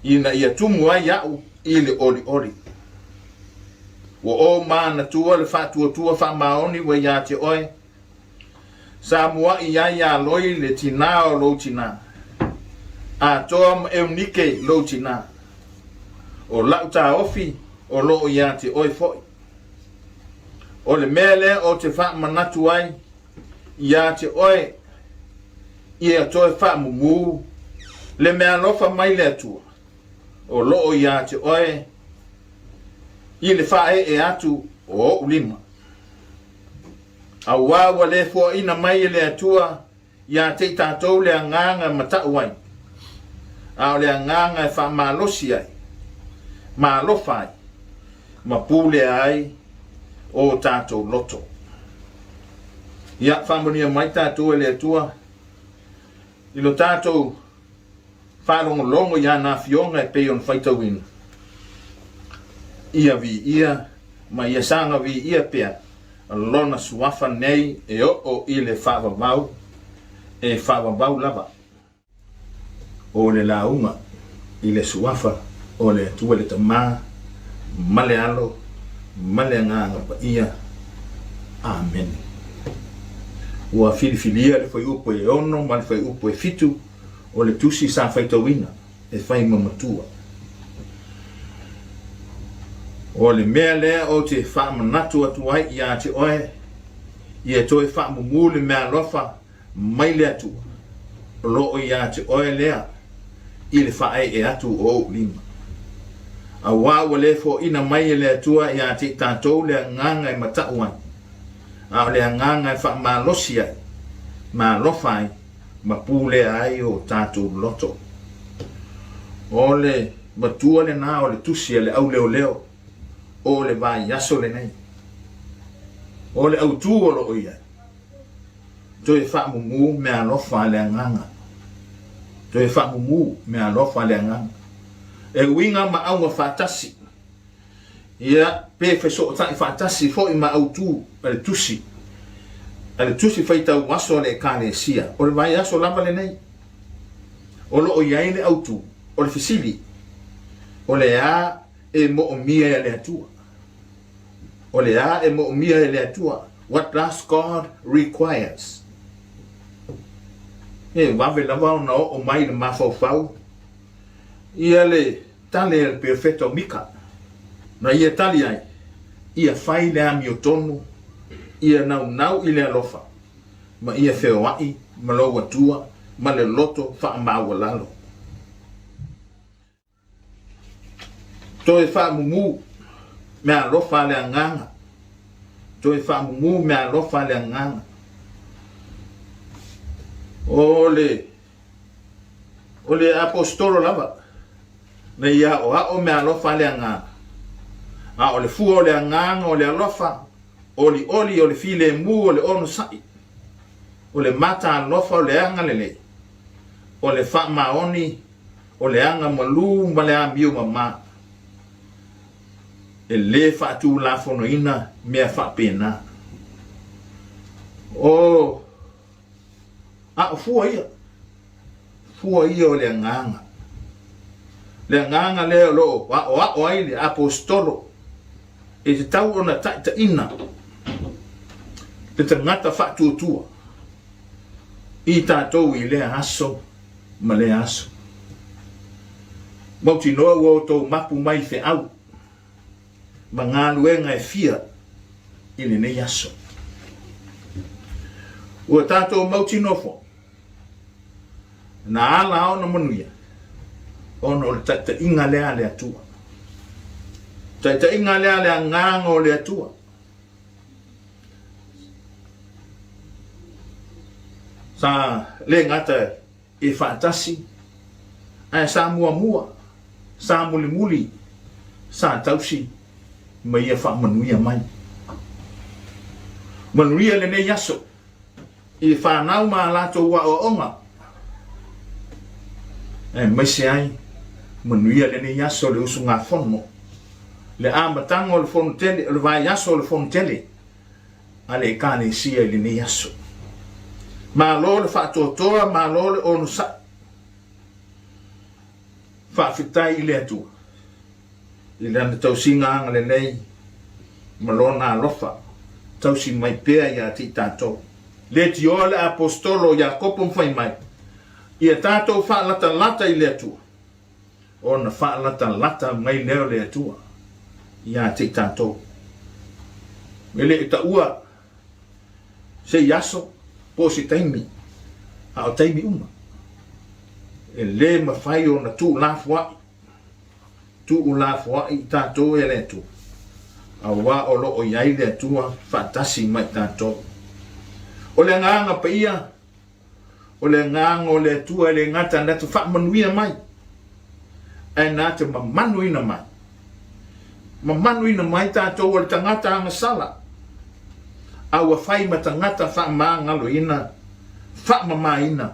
ina ia tumu ai aʻu i le ʻoliʻoli. Ua ou manatua le faatuatua faamaoni ua iā te oe, Sa muaʻi ai iā Loi le tinā o lou tinā, atoa ma Eunike lou tinā. O laʻu taofi o loo iā te oe foʻi. O le mea lea o te faamanatu ai iā te oe ia toe faamumū le meaalofa mai le Atua o loo iā te oe i le faaee atu o oʻu lima. Auā ua le foaina mai e le Atua iā te i tatou le agaga e mataʻu ai, a o le agaga e faamalosi ai, ma alofa ai, ma pulea ai o tatou loto. Ia, faamanuia mai tatou e le Atua i lo tatou faalogologo i ana afioga e pei ona faitauina. Ia viia ma ia saga viia pea lona suafa nei e oo i le faavavau, e faavavau lava. O le lauga i le suafa o le Atua le Tama ma le Alo ma le Agaga Paia. Amene. Ua filifilia le fuaiupu e 6 ma le fuaiupu e 7 o le tusi sa faitauina e fai ma matua. O le mea lea ou te faamanatu atu ai iā te oe, ia toe faamumū le meaalofa mai le Atua, o lo o iā te oe lea i le faaee atu o ou lima. Auā ua le foaina mai e le Atua iā te i tatou le agaga e mataʻu ai, a o le agaga e faamalosi ai, ma alofa ai, ma pulea ai o tatou loto. O le matua lenā o le tusi a le auleoleo o le vaiaso lenei. O le autū o lo o i ai, toe faamumū meaalofa a le agaga. Toe faamumū meaalofa a le agaga. E uiga ma auga faatasi. Ia, pe fesootai faatasi foi ma autū a le tusi, a le tusi faitau aso a le Ekalesia, o le vaiaso lava lenei. O lo o i ai le autū, o le fesili, o le a e moomia e le Atua? O le a e moomia e le Atua? What does God requires? E vave lava ona oo mai le mafaufau ia le Tali a le perofeta o Mika, na ia tali ai, Ia fai le amiotonu, ia naunau i le alofa, ma ia feoai ma lou Atua ma le loto faamaualalo. Toe faamumū meaalofa a le agaga, toe faamumū meaalofa a le agaga. O le O le Aposetolo lava, na ia aʻoaʻo meaalofa a le Agaga, a o le fua o le Agaga o le alofa, ʻoliʻoli o le filemu o le onosai, o le mataalofa o le agalelei, o le faamaoni o le aga malū ma le amio mamā. E lē faatulafonoina mea faapena. O a o fua ia, fua ia o le agaga. Le agaga lea o lo o aʻoaʻo ai le aposetolo e tatau ona taʻitaʻina le tagata faatuatua i tatou i lea aso ma lea aso. Mautinoa ua outou mapu mai feau ma galuega e fia i lenei aso. Ua tatou mautinoa foi, na ala ona manuia ona o le taitaiga lea a le Atua. Taitaiga lea a le agaga o le Atua. Sa le gata e faatasi, ae sa muamua, sa mulimuli, sa tausi ma ia faamanuia mai. Manuia lenei aso i fanau ma a latou aoaoga, aemaise ai manuia lenei aso le usugafono, le amataga o le fono tele, o le vaiaso o le fono tele a le Ekalesia i lenei aso. Malo le faatoatoa, malo le onosai. Faafetai i le Atua i Lana tausiga agalelei ma Lona alofa tausi mai pea ia te i tatou. Leitioa le Aposetolo o Iakopo ma fai mai, Ia tatou faalatalata i le Atua, ona faalatalata mai lea o le Atua ia te i tatou. E le i taua se i aso po o se taimi, a o taimi uma. E le mafai ona tuulafoai, tuulafoai i tatou e le Atua, auā o lo o i ai le Atua faatasi ma i tatou. O le agaga paia O le agaga o le Atua e le gata na te faamanuia mai, ae na te mamanuina mai. Mamanuina mai tatou o le tagata agasala, a ua fai ma tagata faamagaloina, faamamaina,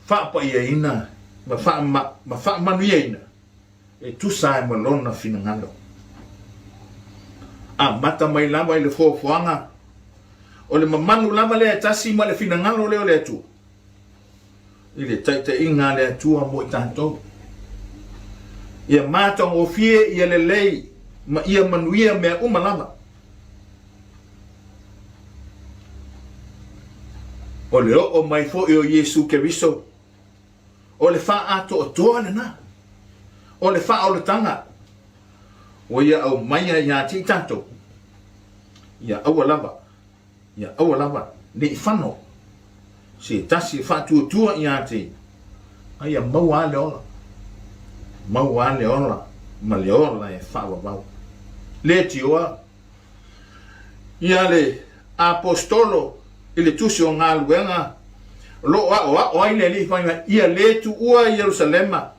faapaiaina ma, faama, ma faamanuiaina e tusa ai ma lona finagalo. Amata mai lava i le foafoaga, o le mamanu lava lea e tasi ma le finagalo lea o le Atua, i le taitaiga a le Atua mo i tatou. Ia matagofie, ia lelei, ma ia manuia mea uma lava. O le oo mai foi o Iesu Keriso, O le faaatoatoa lena. O le faaolataga ua ia aumaia ia te i tatou, ia aua lava, ia aua lava ne i fano se tasi e faatuatua ia te ia, a ia maua lava le ola, maua lava le ola ma le ola e faavavau. Leitioa ia le Aposetolo i le Tusi o Galuega o lo o aʻoaʻo ai le Alii fai mai, Ia le tuua Ierusalema,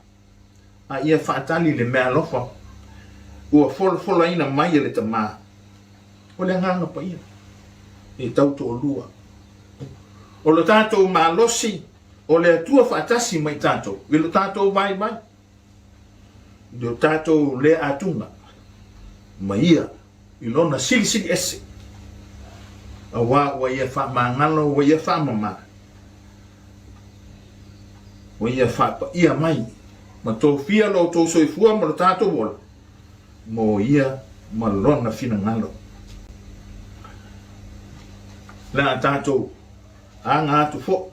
a ia faatali le meaalofa ua folafolaina mai e le Tama. O le Agaga Paia e tautoalua. O lo tatou malosi o le Atua faatasi ma i tatou i lo tatou vaivai. I o tatou le atuga ma ia i lona silisili ese, auā ua ia faamagalo, ua ia faamama, ua ia faapaia mai ma tofia lo outou soifua ma lo tatou ola mo ia ma lona finagalo. Le a tatou Aga atu foi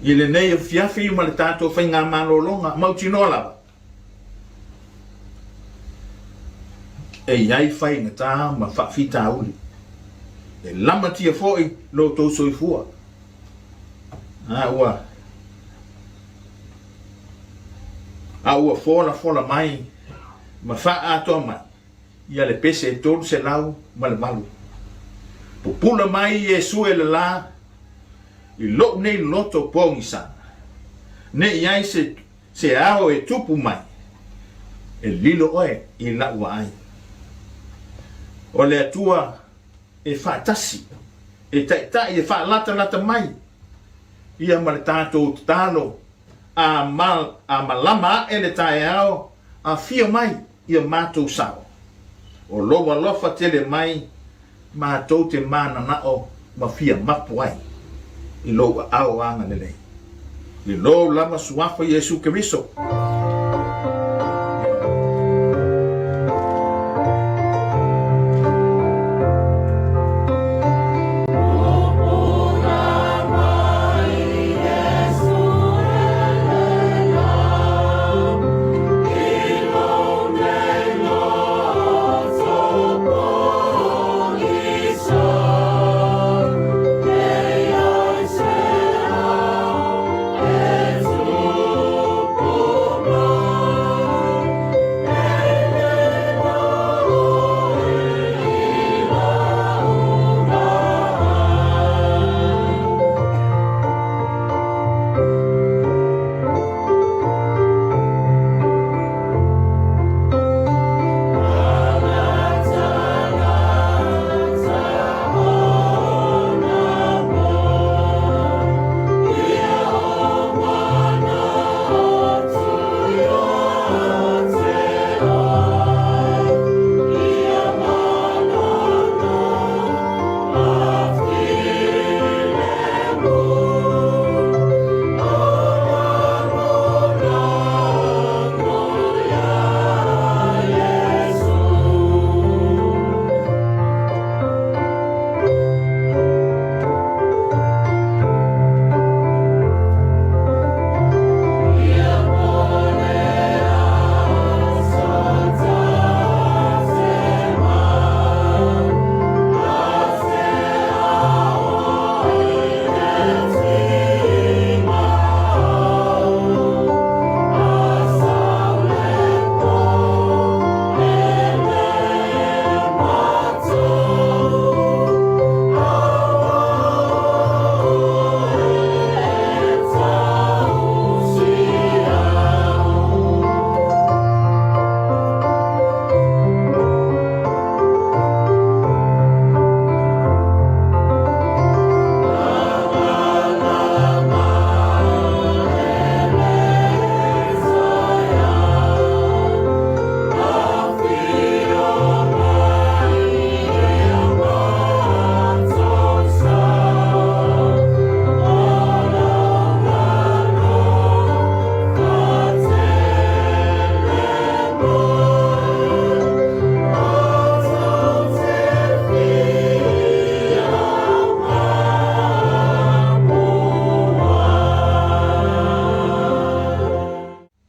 i lenei afiafi ma le tatou faigamalologa mautinoa lava e i ai faigata ma faafitauli e lamatia foi lo outou soifua. A ua a ua folafola mai ma faaatoa mai ia le pese e 308. Pupula mai Iesu e le la i lou nei loto pogisa, ne i ai se, se ao e tupu mai, e lilo oe i lau vaai. O le Atua e faatasi, e taitai, e faalatalata mai ia ma le tatou tatalo, a, mal, a malama aʻe le taeao, afio mai. ia matou sao. O lou alofa tele mai matou te mananao ma fia mapu ai i lou aao agalelei. I lou lava Suafa Iesu Keriso.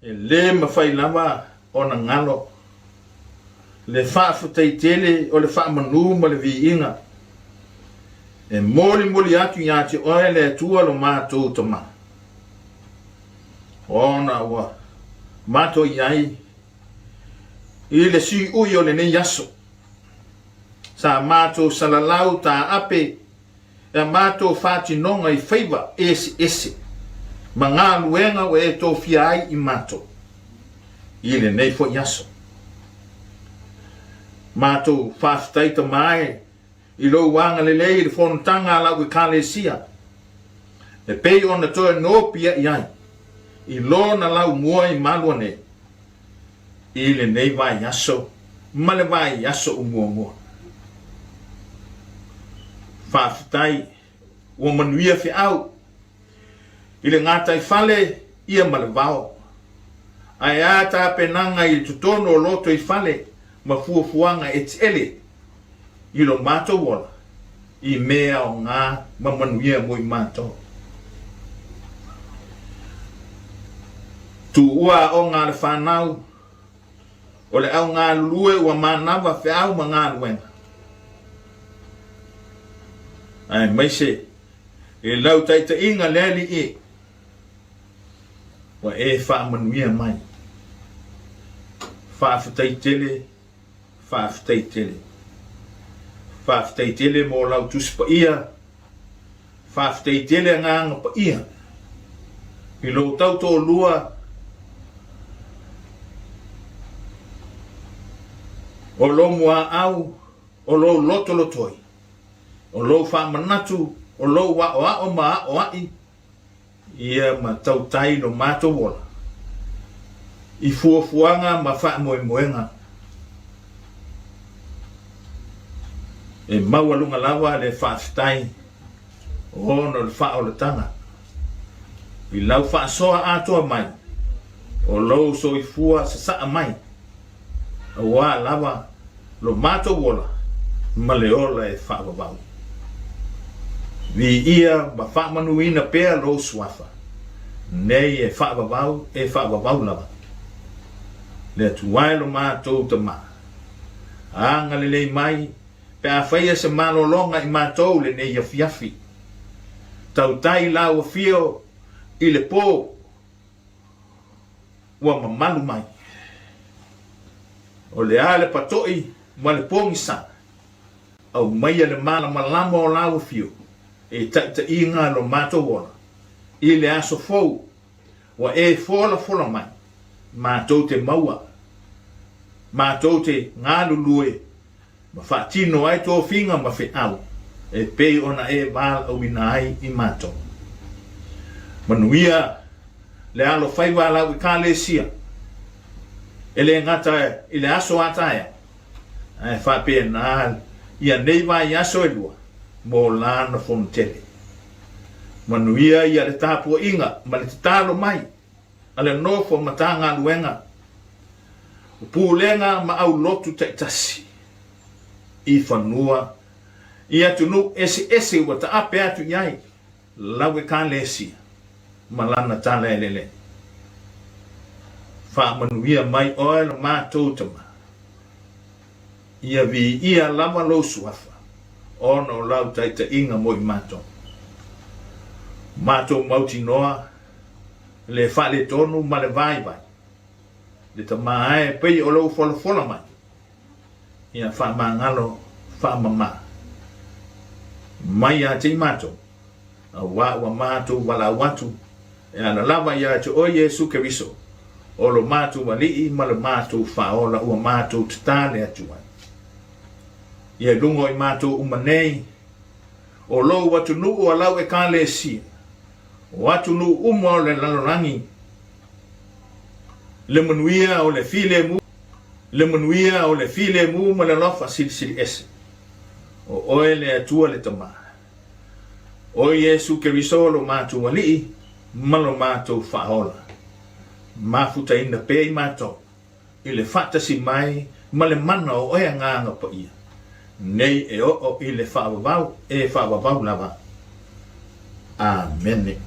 E lē mafai lava ona galo le faafetai tele o le faamanu ma le viiga e molimoli atu iā te oe le Atua lo matou Tama, ona ua matou i ai i le siui o lenei aso. Sa matou salalau taape e a matou faatinoga i faiva eseese ma galuega ua e tofia ai i matou i lenei foi aso. Matou faafetai Tama e i lou agalelei i le fonotaga a lau Ekalesia e pei ona toe nopiai ai i lona laumua i Malua nei i lenei vaiaso ma le vaiaso o muamua. Faafetai ua manuia feau i le gataifale ia ma le vao. Ae a tapenaga i totonu o lotoifale ma fuafuaga etiele i lo matou ola i mea aoga ma manuia mo i matou. Tuua aoga a le fanau, o le au galulue ua manava feau ma galuega. Aemaise i lau taitaiga le Alii ua e faamanuia mai. Faafetai tele. Faafetai tele. Faafetai tele mo lau Tusi Paia. Faafetai tele Agaga Paia i lou tautoalua o lou muaau, o lou lotolotoi, o lou faamanatu, o lou aoao ma aoai ia ma tautai lo matou ola i fuafuaga ma faamoemoega. E maualuga lava le faafetai ona o le faaolataga i lau faasoa atoa mai o lou soifua sasaa mai aua lava lo matou ola ma le ola e faavavau. Viia ma faamanuina pea lou suafa nei e faavavau e faavavau lava. Le Atua e lo matou Tama, agalelei mai pe a faia se malologa i matou lenei afiafi. Tautai lau afio i le po ua mamalu mai. O le a le patoʻi ma le pogisa, aumaia le malamalama o lau afio e taitaiga lo matou ola i le aso fou ua e folafola mai, matou te maua, matou te galulue ma faatino ai tofiga ma feau e pei ona e valaauina ai i matou. Manuia le alofaiva a lau Ekalesia, e le gata i le aso a taeao, ae faapena ia nei vaiaso e lua mo lana fonotele. Manuia ia le tapuaiga ma le tatalo mai a le nofo Matagaluega o Pulega ma Aulotu taitasi i fanua i atunuu eseese ua taape atu i ai lau Ekalesia ma lana tala e lelei. Faamanuia mai oe lo matou Tama. Ia viia lava lou suafa ona o lau taitaiga mo i matou. Matou mautinoa le faaletonu ma le vaivai, le Tama e pei o lou folafola mai, ia faamagalo faamama mai ia te i matou, auā ua matou valaau atu e ala lava ia te oe Iesu Keriso, o lo matou Alii ma lo matou Faaola ua matou tatale atu ai. Ia i luga o i matou uma nei, o lou atunuu a lau Ekalesia, o atunuu uma o le lalolagi, le manuia o le filemu, le manuia o le filemu ma le alofa silisili ese. O oe le Atua le Tama. O Iesu Keriso lo matou Alii ma lo matou Faaola. Mafutaina pea i matou i le faatasi mai ma le mana o oe Agaga Paia, nei e oo i le faavavau e faavavau lava. Amene.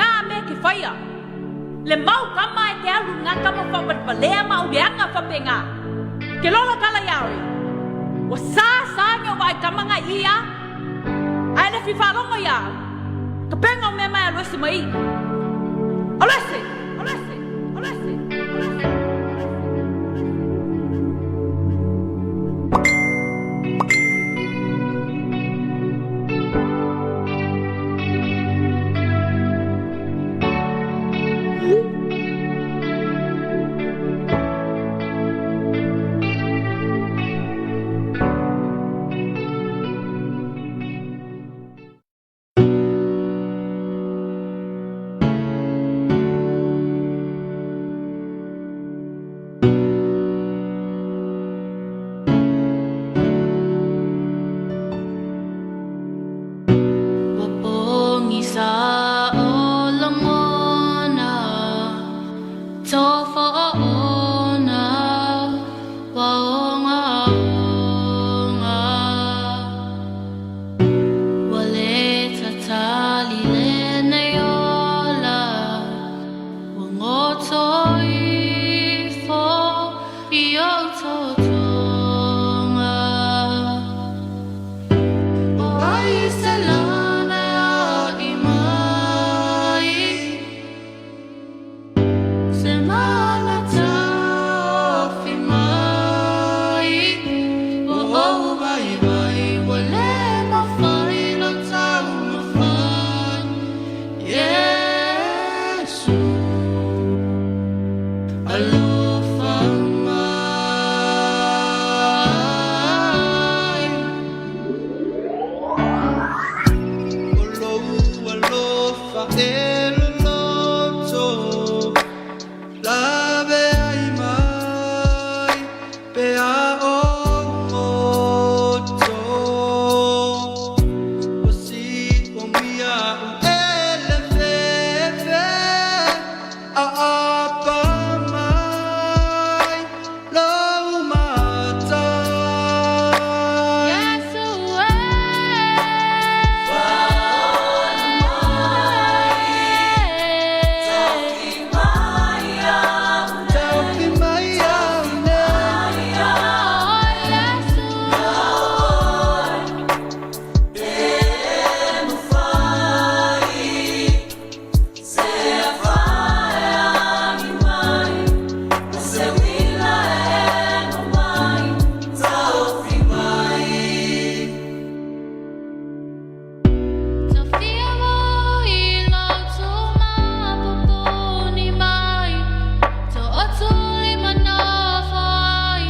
na mea ke whaia. Le mau kama e te alu ngā kama whawalewalea ma o leanga whapenga. Ke lolo tala ia oe. Ua sa sa nge o vaai kama nga ia. Ae le fi whalongo ia au. Ka penga o mea mai aloese mai i. Aloese! Aloese! Aloese! Aloese! Ua pogisa o lagona, Tofaona ua ogaoga. Ua le tatali lenei ola, Ua goto ifo i ou totoga. O ai se lana e aʻi mai, Se mana taofi mai, Ua ou vaivai, ua le mafai lou taumafai, Iesu, alofa mai. O lou alofa e loloto, Laveai mai pe a ou moto, Ua siomia au e le fefe, Aapa mai lou matai. Iesu e. Taofi mai au nei. Tofia i lau tūmapupuni mai, Toʻotuli manafai,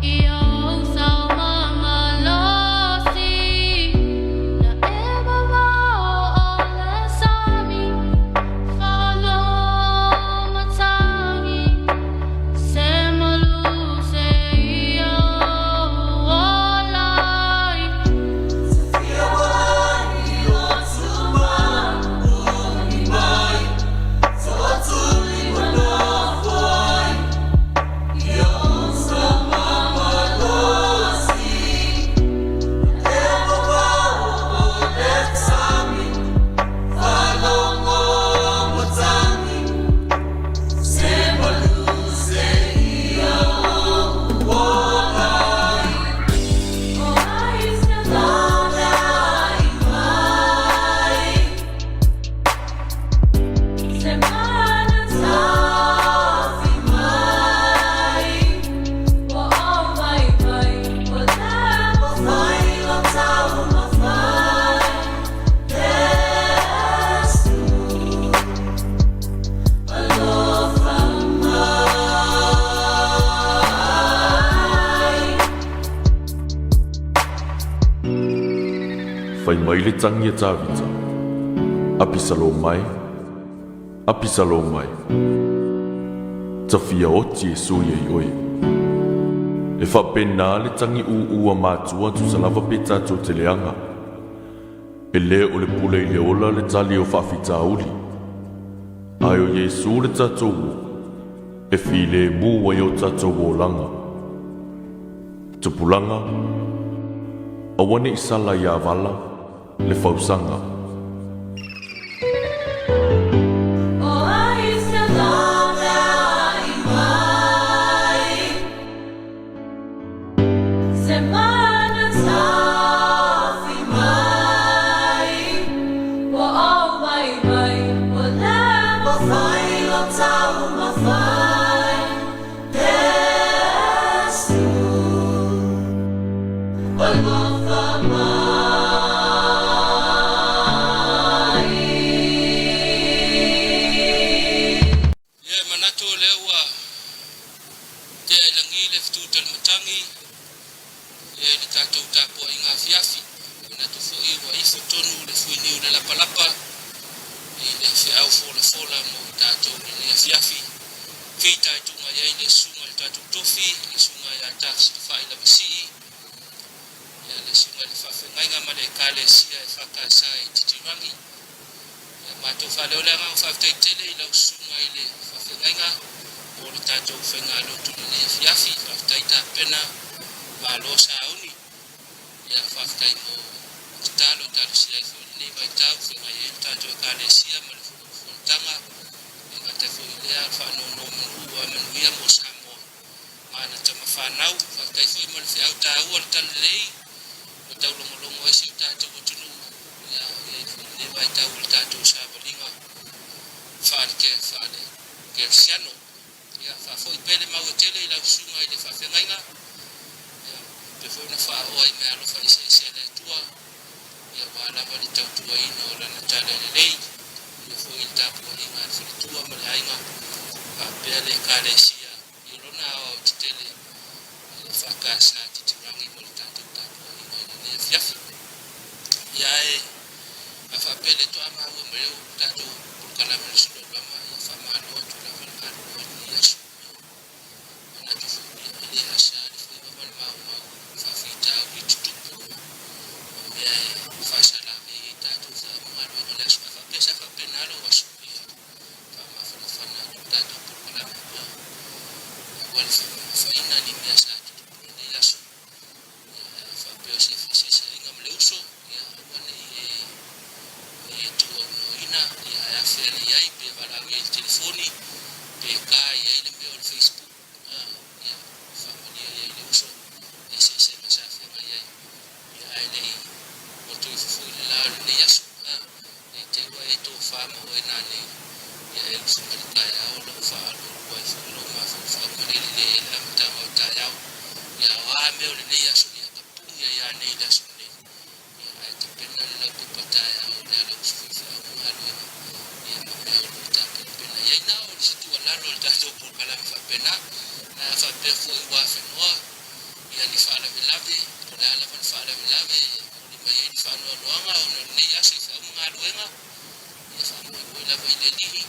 I ou saumamalosi, Na e wawao o le sami, Whalomatangi, Se malu se ia ou olai. Fai mai le tagi a Tavita, Apisaloma e, Apisaloma e, ta fia oti e sui ai oe. E faapena le tagi ūū a matua tusa lava pe tatou te leaga. E le o le pule i le ola le tali o faafitauli. Ae o Iesu le tatou uo, e filemu ai o tatou olaga. Tupulaga, aua ne i sala ia vala le fausaga. feau folafola mo i tatou i lenei afiafi. Fitaituga i ai le susuga i le tatou tofi, le susuga ia Tafesilifa'i Lavasii, ia le susuga i le faafeagaiga ma le Ekalesia e FKS i Titirangi. Ia matou faaleo le agaga faafetai tele i lau susuga i le faafeagaiga mo le tatou faigalotu i lenei afiafi. Faafetai tapena, malo sauni. Ia faafetai mo tatalo e talosia ai foi i lenei vaitau, feagai ai le tatou Ekalesia ma le fonotaga, e gata foi i lea o le faanonomanu ua manuia mo Samoa ma ana tama fanau. Faafetai foi mo le feau taua o le talalelei ua taulogologo ai si o tatou atunuu, ia o i ai foi i lenei vaitau o le tatou savaliga faale-kerisiano. Ia faafoi pea le mau e tele i lau susuga i le faafeagaiga, ia faapea foi ona faaoa i meaalofa eseese a le Atua, ia aua lava le tautuaina o Lana tala lelei, ia foi i le tapuaiga a le faletua ma le aiga, faapea le Ekalesia i lona aoaotetele i le FKS Titirangi mo le tatou tapuaiga i lenei afiafi. Ia ae a faapea le toa maua mai o tatou polokalame le Sulaulama, ia faamalo atu lava le galulue i lenei aso. Ia manatu foi ia e le asa le faiva ma le maumau faafitauli tutupu ma mea e faasalave ai tatou feau ma galuega i le aso. A faapea sa faapena lou aso, ia faamafanafana atu le tatou polokalame ia aua le faamamafaina ni mea sa tutupu i lenei aso. Ia a faapea o se feseseaiga ma le uso, ia aua ne i e e tuuaunoaina, ia ae afea le i ai, pe valaau i ai i le telefoni, pe ka i ai le mea o le Facebook, a, ia faamalie i ai le uso i eseesega sa feagai ai, ia ae le i motu ifo foi le la o lenei aso, a, ne i te i ua e tofa ma oe nanei, ia e usu mai le taeao lou faalualua ai foi lou mafaufau ma le lelei ai le amataga o le taeao. Ia o a mea o lenei aso, ia tapuni ai anei i le aso lenei. Ia ae tapena le laupepa taeao i le ala usu faifeau ma galuega, ia ma mea o lo o tapenapena i ai. Na o le isi tuualalo a le tatou polokalame faapena, ae a faapea foi ua afenoa ia ni faalavelave, po o le a lava le faalavelave e momoli mai ai ni faanoanoaga ona o lenei aso i feau ma galuega, ia faamoemoe lava i le Alii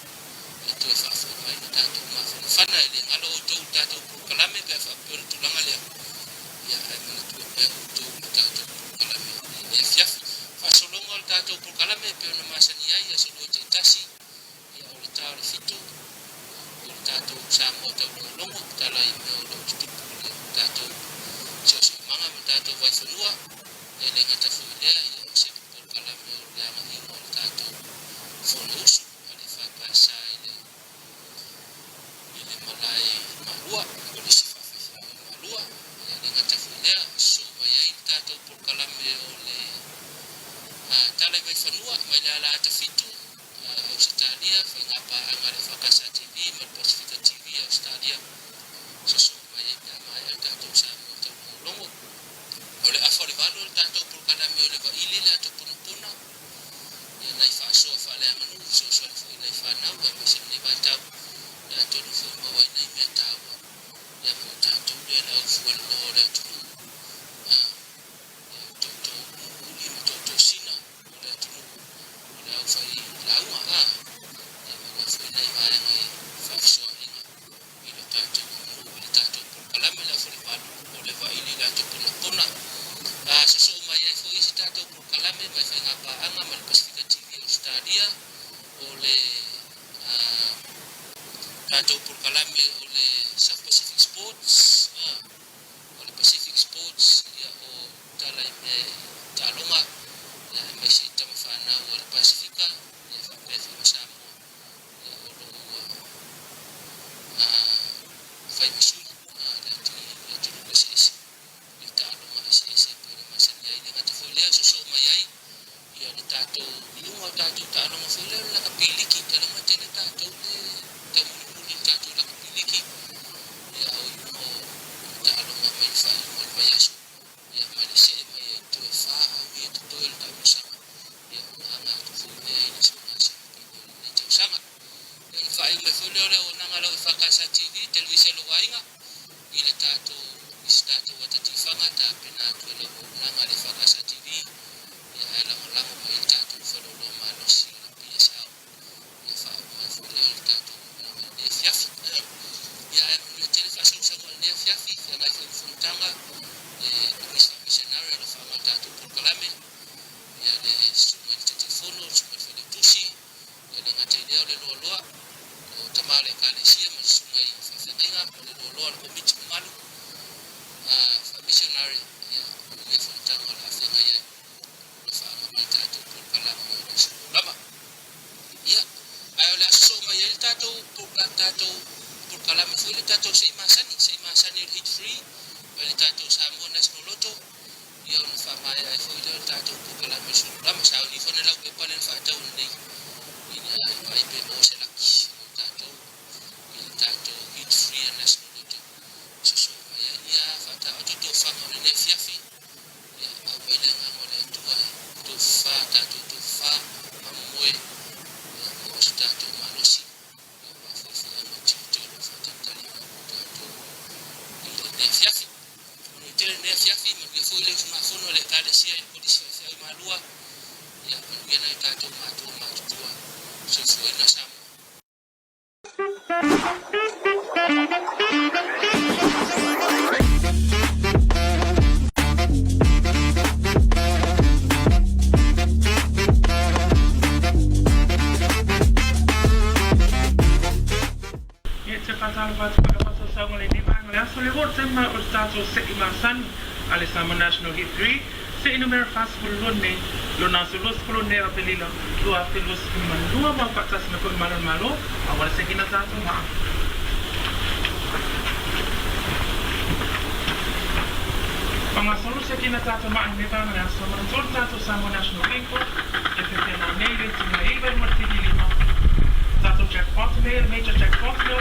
e toe faafoi mai le tatou mafanafana. E le galo outou i le tatou polokalame pe a faapea o le tulaga lea, ia ae manatua pea outou i le tatou polokalame i lenei afiafi. Faasologa o le tatou polokalame e pei ona masani ai, aso 2 taitasi, ia o le ta o le 7, o le tatou Samoa taulogologo, tala i mea o lo o tutupu i le tatou siosiomaga ma le tatou vaifanua. E le gata foi i lea, ia o se polokalame o le agaiga o le tatou Fonousu a le FKS i le i le malae Malua, o le isi faafeafea i Malua. E le gata foi i lea, sosoo mai ai le tatou polokalame o le Tala i Vaifanua mai le ala ata 7, Ausetalia, faiga paaga a le FKS TV ma le Pasifika TV a Ausetalia. Sosoo mai ai pe a maea le tatou Samoa taulogologo. O le afa o le 8 o le tatou polokalame o le vaili le ato ponapona, ia nai faasoa faaleaganuu fesoasoani foi i nai fanau aemaise lenei vaitau ia atonu foi maua ai nai mea taua ia mo tatou lea le au fueloloa o le atunuu a ia o toutou mulimuli ma toutou sina o le atunuu o le au fai lauga a ia maua ai foi nai vaega e faafesoaina i lo tatou aganuu i le tatou polokalame le afa o le 8 o le vaili i le ato ponapona. A sosoo mai ai foi isi tatou polokalame mai faiga paaga ma le Pasifika TV Ausetalia, o le tatou polokalame o le South Pacific Sports, o le Pacific Sports, ia o tala i mea i taaloga, ia aemaise i tama fanau a le Pasifika, ia faapea foi ma Samoa, ia o lo o ua fai ma sui le atunuu eseese i taaloga eseese e pei ona masani ai. Le gata foi lea, sosoo mai ai ia le tatou iuga o tatou taaloga foi lea o le lakapiliki. Taaloga tele tatou le taumulimuli i le tatou lakapiliki, ia o iuga o taaloga mai le faaiuga o le vaiaso, ia ma le see mai ai toe 4 au ia totoe o le taumasaga, ia ona aga atu foi lea i le 10 o lenei tausaga. Ia ona faaiu mai foi lea o le auaunaga a lau FKS TV, televise a lou aiga, i le tatou i se tatou ata tifaga tapena atu e lau auaunaga a le FKS TV, ia ae lagolago mai ai le tatou faleoloa malosi o le PSL. Ia foi lea o le tatou auaunaga i lenei afiafi. Ia ae manuia tele faasausaga o lenei afiafi, feagai foi ma fonotaga le Komisi Faamisionare o lo o faaaoga le tatou polokalame, ia le Susuga i le Taitaifono, le Susuga i le Failautusi, ia le gata i lea o le loaloa o tama o le Ekalesia ma le susuga i faafeagaiga o le loaloa o le komiti mamalu faamisionare, ia manuia fonotaga o le a feagai ai o lo o faaauau mai le tatou polokalame o le Aso Lama. Ia, ae o le a sosoo mai ai le tatou tatou polokalame foi le tatou se i masani, se i masani o le Heat Free mai le tatou Samoa National Lotto, ia ona faamaea ai foi lea o le tatou polokalame o le Sololama. Sauni ifo ane lau pepa lea na faatau ananei ina ia vaai pe maua se laki mo tatou i le tatou Heat Free a National Lotto e sosoo mai ai. Ia faataoto tofaga o lenei afiafi, ia aumai le agaga o le Atua e tofafa tatou tofafa ma momoe, ia maua so tatou malosi aua foi feau ma tiute o lo o faatalitali mai mo tatou i lenei afiafi. Manuia tele lenei afiafi, manuia foi le usugafono a le Ekalesia i le Kolisi Faifeau i Malua, ia manuia nai o tatou matua matutua. Soifuaina Samoa. Ia te whakaaro atu ka whakatau lenei vaega le aso le o te mau o le tatou se'i masani a le Samoa National Hit 3 se'i numera 42 nei lona aso 20 nei o Apelila 2022 mau faatasi mai foi i Malo le Malo aua le sekina tatou maa. Whangasolo sekina tatou maa i nei vaega le aso mana tolu tatou Samoa National Bingo e pepena nei le tuna iva lua tini lima tatou jackpot nei le major jackpot le $64,000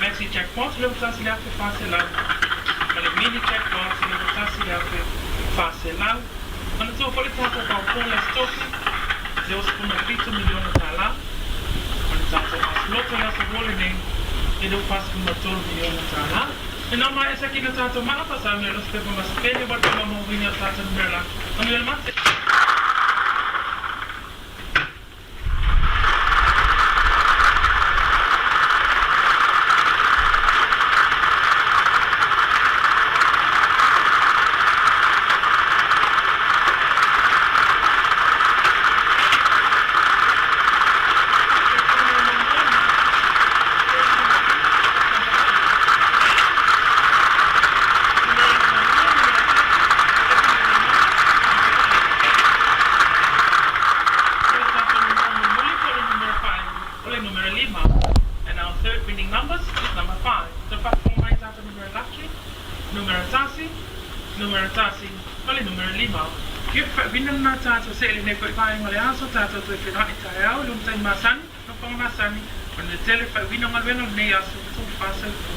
maxi jackpot le $1,400 ma le mini jackpot le $1,400. Manatua foi le tatou paupō le Aso Tofi le $67 miliona ma le tatou Aso Loto le Aso Lua lenei e $43 miliona. Ina maea sakina tatou maa faasau nei lo se pepa ma se pene ua le faamaumauina o le tatou numera laki. Manuia le mate. And our third winning numbers is number 5. The faafofoga mai tatou numera laki, numera tasi, numera tasi, ma le numera lima. Ia faauiina lena tatou se'e i lenei foi vaega o le aso, tatou toe feiloai taeao i lona taimi masani, nofoaga masani, manuia tele faauiina o galuega o lenei aso, tofa soifua.